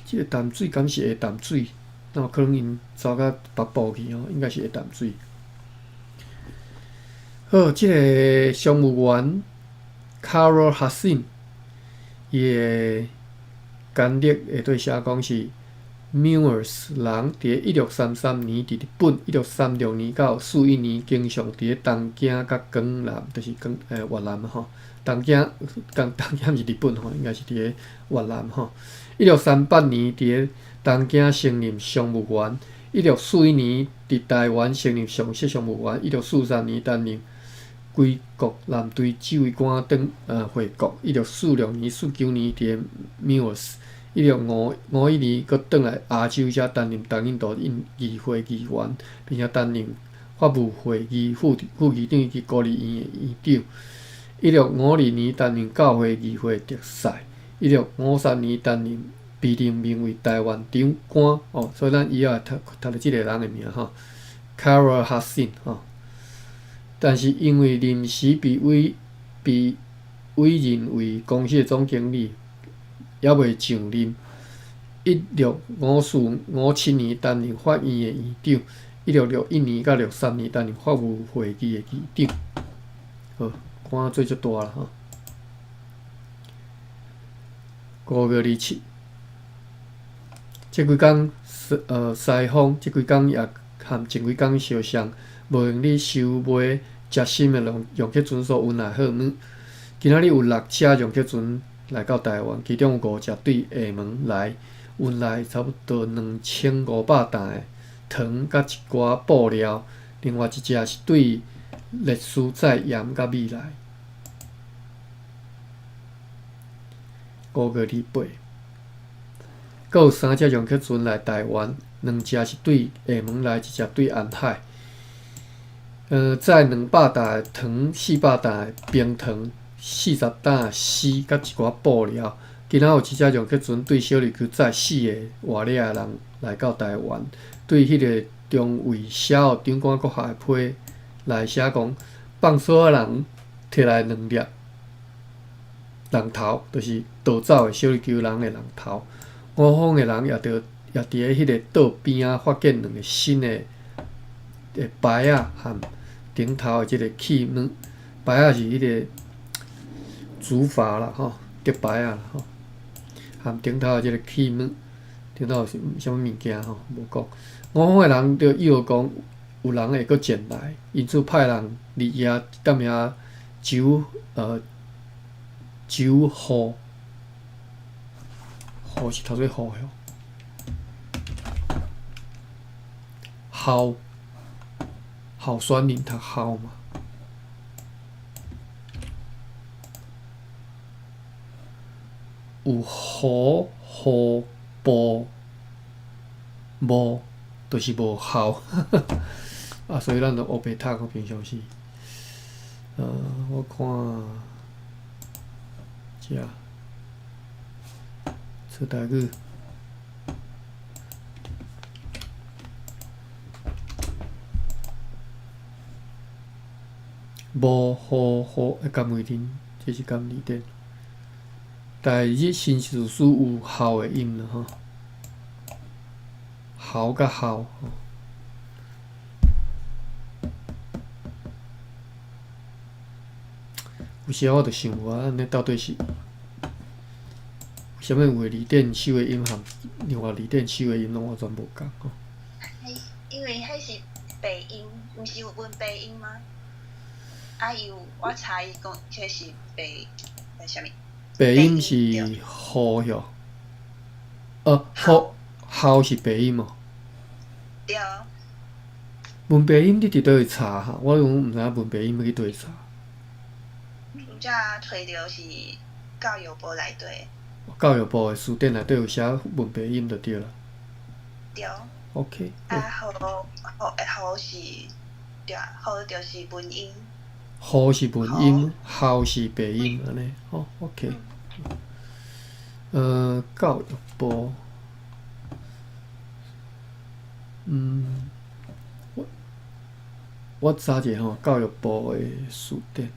Speaker 1: 这个淡水敢是下淡水？哪有可能𪜶走到北部去吼？应该是下淡水。好，这个商务员 Carol Hassim，伊的简历下底写讲是 Muis 人，伫1633年伫日本，1636年到41年经常伫咧东京佮江南，就是江越南吼。东京，东京毋是日本吼，应该是伫咧越南吼。1638年伫咧东京升任商务员，1641年伫台湾升任上席商务员，1643年担任归国舰队指挥官转回国。1646年、49年伫咧 Muis，1651年阁转来亚洲遮担任东印度议会议员，并且担任法务会议副议长以及孤儿院的院长。1652年担任教会议会特使。1653年担任被任命为台湾长官哦，所以咱以后会读著这个人的名吼，Carol Hassim 吼。但是因为临时被委任为公司的总经理，犹未上任。1654、57年担任法院的院长，1661年到63年担任法务会议的议长。好，官做足大啦吼。5月27，这几工西方这几工也和前几工相像，无闲咧收买食新的容克船所运来货物。今仔日有六隻容克船来到台湾，其中有五隻对厦门来，运来差不多2500担的糖佮一寡布料，另外一隻是对列斯载盐佮米来。5月28，阁有三隻容克船来台湾，两隻是对厦门来，一隻对安海。载200担的糖，400担的冰糖，40担丝佮一寡布料。今仔有七隻容克船对小琉球载四个活掠的人来到台湾，对彼个中尉萧长官阁下的批来写讲，放索仔人提来两粒人头，就是逃走的小琉球人的人头。吴方的人也著也伫咧彼个岛边仔发现两个新的牌仔和顶头的这个器物，牌仔是彼个竹筏啦吼，竹牌仔啦吼，和顶头的这个器物，顶头是啥物物件吼，无讲。吴方的人著臆讲有人会阁前来，因此派人日夜踮遐守护，护是读做护哟，候候选人读候嘛，有虎、虎、步、无，就是无效。啊，所以咱就乌白读，平常时，我看，遮，出台语。无好好，敢为恁，这是敢字典。台日新字书有孝的音啦吼，孝佮孝吼。有时我就想无按呢到底是，啥物有的字典收的音和另外字典收的音拢完全无仝吼。
Speaker 2: 因为彼是白音，毋是有文白音吗？啊，伊有我查伊讲，这是白啥物？
Speaker 1: 白音是号哟，号号是白音哦。
Speaker 2: 对。
Speaker 1: 文白音你伫佗位查哈？我拢毋知影文白音欲去佗位查。
Speaker 2: 拄才揣著是教育部内底。
Speaker 1: 教育部的词典内底有写文白音就对啦。
Speaker 2: 对。
Speaker 1: OK。
Speaker 2: 啊，号号号是，对啊，号就是文音。
Speaker 1: 号是文音，号是白音，按呢，好，OK。教育部，我查一下吼，教育部的辞典。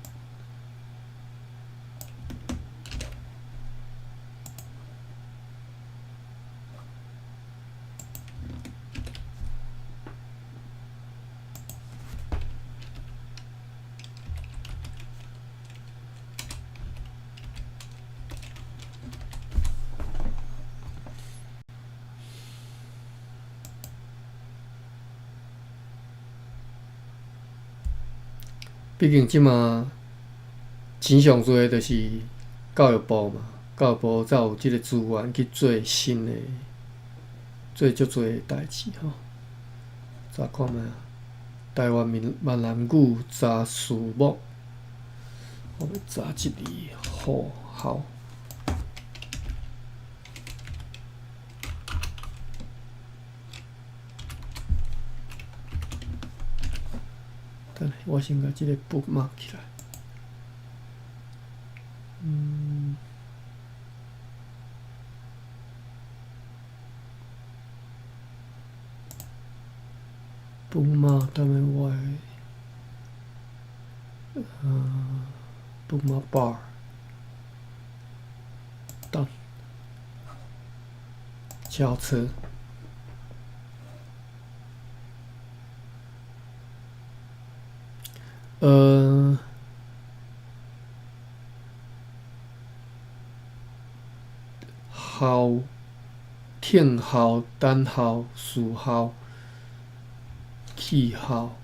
Speaker 1: 畢竟這馬錢上濟的就是教育部嘛，教育部才有這个資源去做新的，做足濟的代誌吼。查看覓啊？台灣閩南語查詞目，我欲查這个好好。等下，我先共這个 bookmark 起來。Bookmark 踮咧我的，bookmark bar，等，轿車。候、聽候、等候、事候、氣候。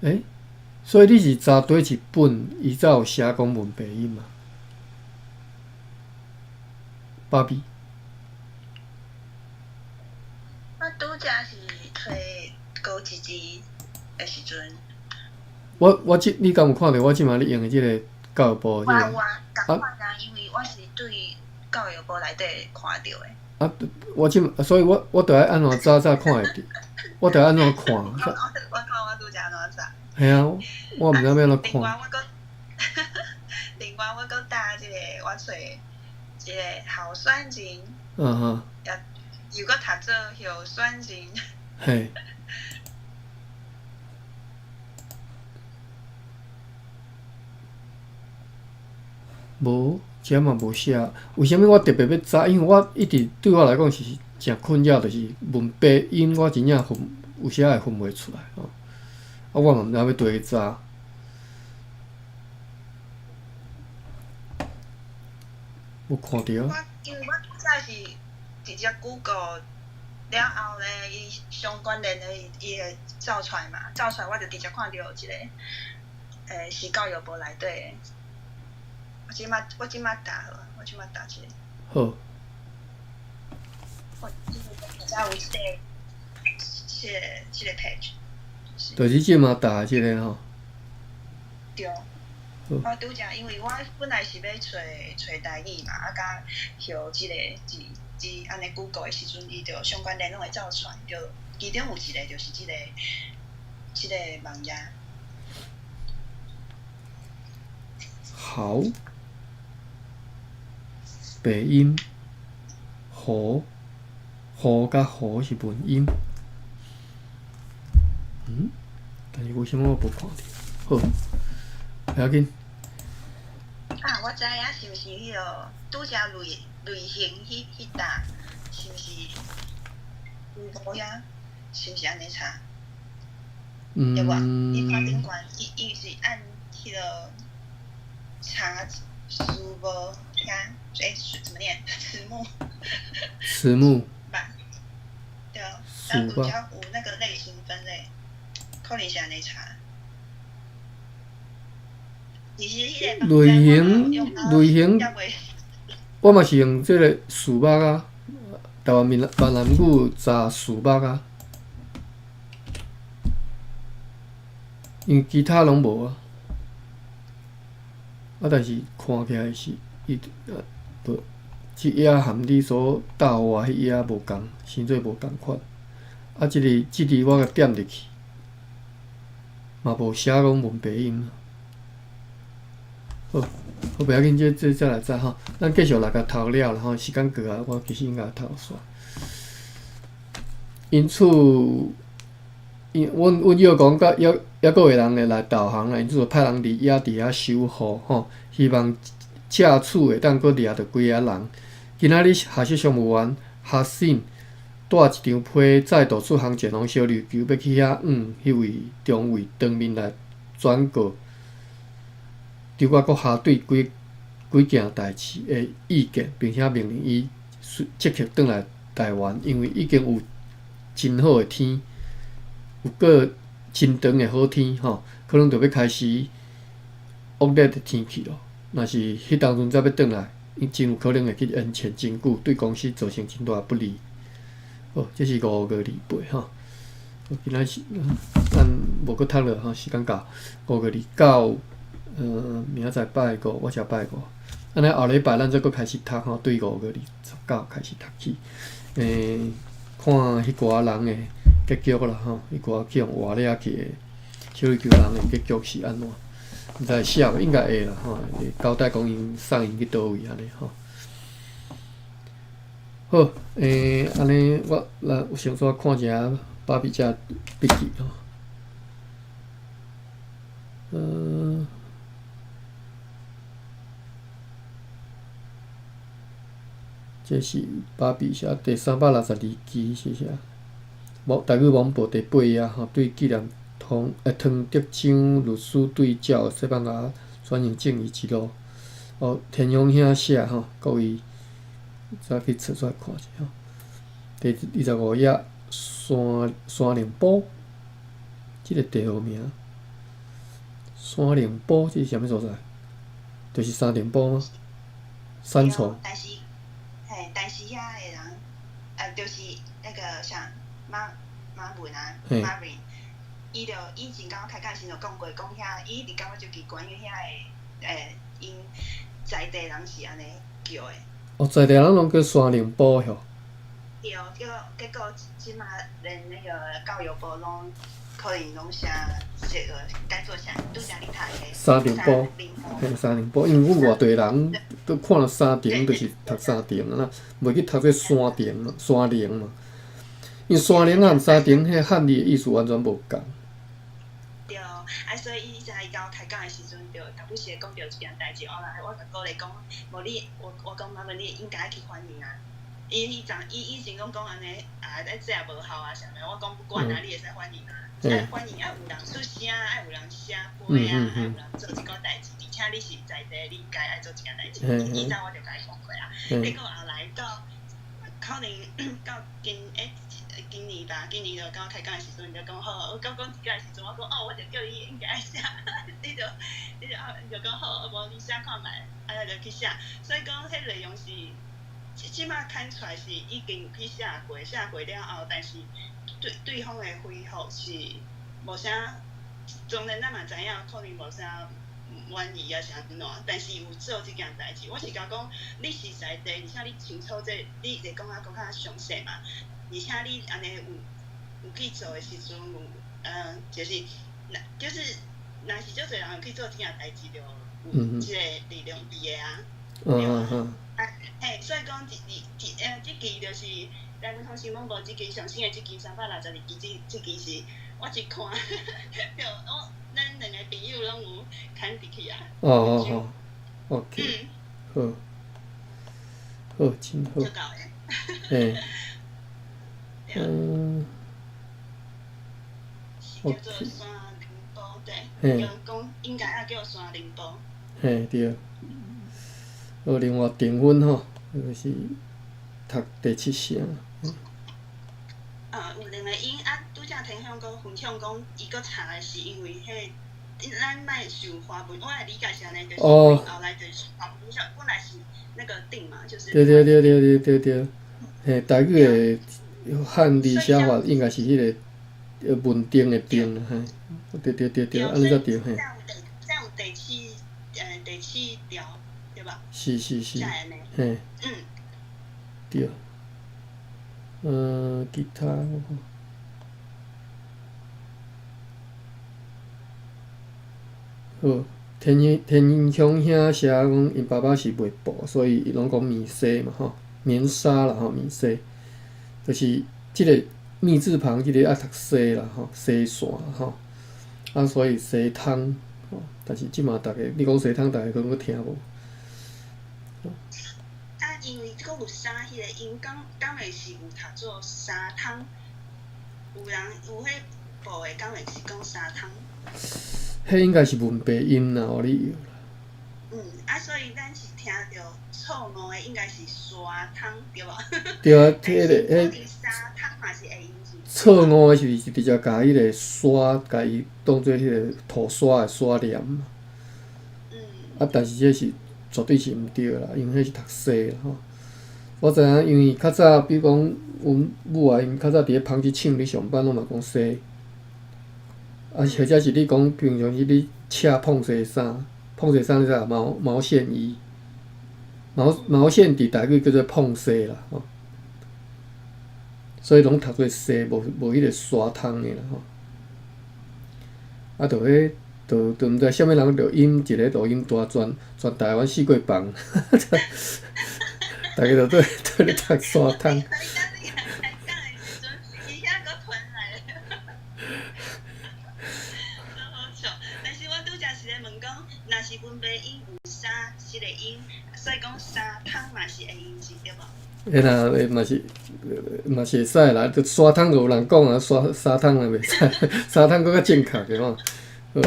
Speaker 1: 欸，所以你是查佗一本，伊才有寫講文白音嘛？芭比。
Speaker 2: 我拄才是揣高一字的時陣。
Speaker 1: 我這你敢有看著我這馬咧用的這个教育部的這個？
Speaker 2: 有啊，仝款啊，因為我是對教育部內底看著的。
Speaker 1: 啊，我這所以我我著愛按怎查才看會著，我著愛按怎看。
Speaker 2: 我看我拄才按怎查。
Speaker 1: 嘿啊，我毋知欲按怎看。
Speaker 2: 另外我閣，另外我閣打這個，我揣一個候選人。
Speaker 1: 嗯哼。
Speaker 2: 又閣讀做候選人。
Speaker 1: 嘿。無，遮嘛無寫。為啥物我特別欲查？因為我一直對我來講是誠困擾，就是文白音我真正分有時仔會分袂出來吼。啊，我嘛毋知欲佗去查。無看著。
Speaker 2: 我因為我拄才是直接 Google 了後咧，伊相關聯的伊會走出來嘛，走出來我就直接看著一個，是教育部內底的。我這馬打好，我這馬打一個。
Speaker 1: 好。
Speaker 2: 我這才有這個 page。
Speaker 1: 就是這馬打的這个吼。
Speaker 2: 對。我拄才因為我本來是欲揣揣台語嘛，啊，佮號這個字字按呢 Google 的時陣，伊就相關聯攏會走出來，就其中有一個就是這個網頁。
Speaker 1: 好，白音，河，河佮河是文音。但是為啥物我無看著？好，不要緊。
Speaker 2: 啊，我知影是毋是彼个拄才類型彼搭，是毋是有無遐？是毋是按呢查？對無？你看頂懸，伊是按彼个查詞無遐？欸，怎麼念？詞目。
Speaker 1: 詞目。
Speaker 2: 吧。對啊，咱拄才有那個類型分類，可能是按呢查。其實彼個
Speaker 1: 類型，我嘛是用這个詞目啊，台灣閩南語查詞目啊，因為其他攏無啊。啊，但是看起來是伊，無，這頁含你所答我彼頁無仝，傷濟無仝款。啊，這个我共點入去，嘛無寫講文白音。好，好，好，袂要緊，這再來再吼，咱繼續來共讀了啦吼，時間過啊，我其實應該讀煞。因此，因阮阮約講佮抑抑閣有人會來投降啦，因此就派人佇遐佇遐守護吼，希望藉此會當閣掠著幾个人。今仔日學習商務員哈信帶一張批，再度出航前往小琉球，欲去遐向彼位中尉當面來轉告張我閣下對幾幾件代誌的意見，並且命令伊即刻轉來台灣，因為已經有真好的天，有閣真長的好天吼，可能就欲開始惡劣的天氣咯。若是彼當陣才欲轉來，伊真有可能會去延遲真久，對公司造成真大不利。好，這是5月28吼。今仔是咱無閣讀落吼，時間到5月29，明仔載拜五，我才拜五。按呢後禮拜咱再閣開始讀吼，對5月29開始讀起。看彼寡人的結局啦吼，彼寡去予活掠去的小琉球人的結局是按怎？毋知會寫無？應該會啦吼，會交代講𪜶送𪜶去佗位按呢吼。好，按呢我來先煞看一下芭比遮筆記吼。這是芭比寫第362期是啥？無台語網報第八頁吼，對紀念湯德章律師對照西班牙轉型正義之路。哦，天勇兄寫吼，各位再去找出來看一下吼。第25頁山山靈埔，這個地號名。山靈埔這是啥物所在？就是三重埔嗎？三重。
Speaker 2: 但是，嘿，但是遐的人，就是那個啥馬馬文啊，馬文，伊就以前佮我開講時就講過，講遐伊一直感覺足奇怪，因為遐的𪜶在地人是按呢叫的。
Speaker 1: 哦，在地人攏叫山靈埔吼。
Speaker 2: 對，結果這馬連那個教育部攏可能攏寫這個改做啥，拄才你讀的。
Speaker 1: 三重埔，嘿，三重埔，因為阮外地人都看著三重，就是讀三重啊，袂去讀這山重嘛、山靈嘛。因為山靈和三重，彼漢字的意思完全無仝。
Speaker 2: 對，啊，所以伊才伊共我開講的時陣，就頭拄時講著一件代誌，後來我共鼓勵講，無你，我講媽媽你應該去反映啊。伊彼陣，伊以前攏講按呢，啊，這也無效啊，啥物？我講不管啊，你會使反映啊，愛反映愛有人出聲，愛有人寫批啊，愛有人做這個代誌，而且你是在地，你應該愛做這件代誌。以前我就共伊講過啊，結果後來到可能到今年吧，今年就佮我開講的時陣，就講好，我講講這個時陣，我講哦，我就叫你應該愛寫，你就講好，無你寫看覓，啊就去寫。所以講，彼內容是，這馬看出來是已經有去寫過，寫過了後，但是對對方的回覆是無啥，當然咱嘛知影，可能無啥滿意啊，是按怎，但是有做這件代誌。我是共講，你是在地，而且你清楚這個，你會講啊閣較詳細嘛。而且你按呢有去做的時陣，有就是，就是若是足濟人有去做這件代誌，就有這個力量佇的啊。對啊。啊，嘿，所以講，這期就是台灣通訊廣播這期上新的這期362期，這期是我一看，就我咱兩個朋友攏有牽入去啊。
Speaker 1: 哦哦哦，OK，好，好，真好。嘿。
Speaker 2: 是叫做山靈埔，對，講應該也叫山靈埔。
Speaker 1: 嘿，對。好，另外訂婚吼，就是讀第七聲。
Speaker 2: 啊，有兩個音啊，拄才天香閣分享講，伊閣查的是因為彼，咱莫受華文，我的理解是按呢，就是後來就是華文上本來是那個定嘛，就是。
Speaker 1: 對對對對對對對，嘿，台語的漢字寫法應該是彼個文定的定，嘿，對對對對，按呢才對嘿。
Speaker 2: 才有第七條，對吧？
Speaker 1: 是是是，嘿，對，其他我看，好，田雄兄寫講，𪜶爸爸是賣布，所以伊攏講棉紗嘛吼，棉紗啦吼，棉紗，就是這个密字旁這个愛讀紗啦吼，紗線吼，啊，所以紗窗吼，但是這馬逐家你講紗窗，逐家可能閣聽無。
Speaker 2: 啊，因為閣有衫彼个音，敢會是有讀做紗窗？有人有彼部的，敢會是講紗窗？
Speaker 1: 彼應該是文白音啦，予你搖啦。
Speaker 2: 嗯，啊，所以咱是聽著錯誤的，應該是紗窗，對無？
Speaker 1: 對啊，彼个彼
Speaker 2: 紗窗嘛是會用是。
Speaker 1: 錯誤的是直接共彼个沙，共伊當做彼个塗沙的沙念。啊，但是這是絕對是毋對啦，因為彼是讀紗啦吼。我知影，因為較早，比如講，阮母啊，𪜶較早佇咧紡織廠咧上班，攏嘛講紗。啊，或者是你講平常時你車紡紗衫，紡紗衫你知影毛線衣，毛線佇台語叫做紡紗啦吼。所以攏讀做紗，無彼個紗窗的啦吼。啊，就彼，就毋知啥物人錄音，一个錄音帶全台灣四界放，逐家就對咧讀紗窗。
Speaker 2: 但是我拄才是咧問講，若是文白音有紗這个音，所以講紗窗嘛是會用是對無？
Speaker 1: 會啦，會嘛是會使啦，就紗窗就有人講啊，紗窗也袂使，紗窗閣較正確的吼。好，袂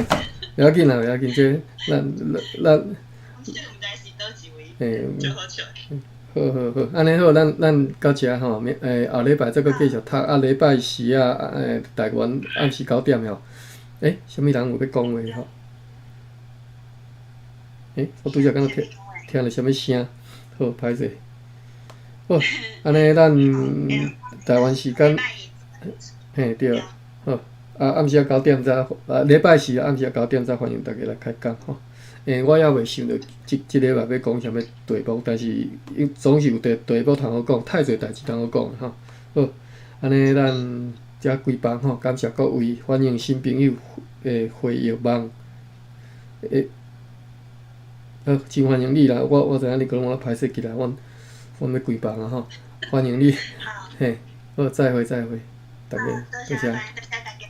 Speaker 1: 要緊啦，袂要緊，這咱嘿，好好好，按呢好，咱到遮吼，明後禮拜再閣繼續讀，啊，禮拜四啊，台灣暗時9點吼。欸，啥物人有欲講話吼？欸，我拄才敢若聽著啥物聲？好，歹勢。好，按呢咱台灣時間，嘿對，好，啊暗時仔九點再，啊禮拜四暗時仔九點再歡迎大家來開講吼。欸，我猶未想著這禮拜欲講啥物題目，但是總是有題目通好講，太濟代誌通好講吼。好，按呢咱遮關房吼，感謝各位，歡迎新朋友回憶網，欸，好，真歡迎你啦！我知影你閣攏歹勢起來，阮欲關房啊吼，歡迎你，嘿，好，再會再會，大家，多謝，
Speaker 2: 多謝大家，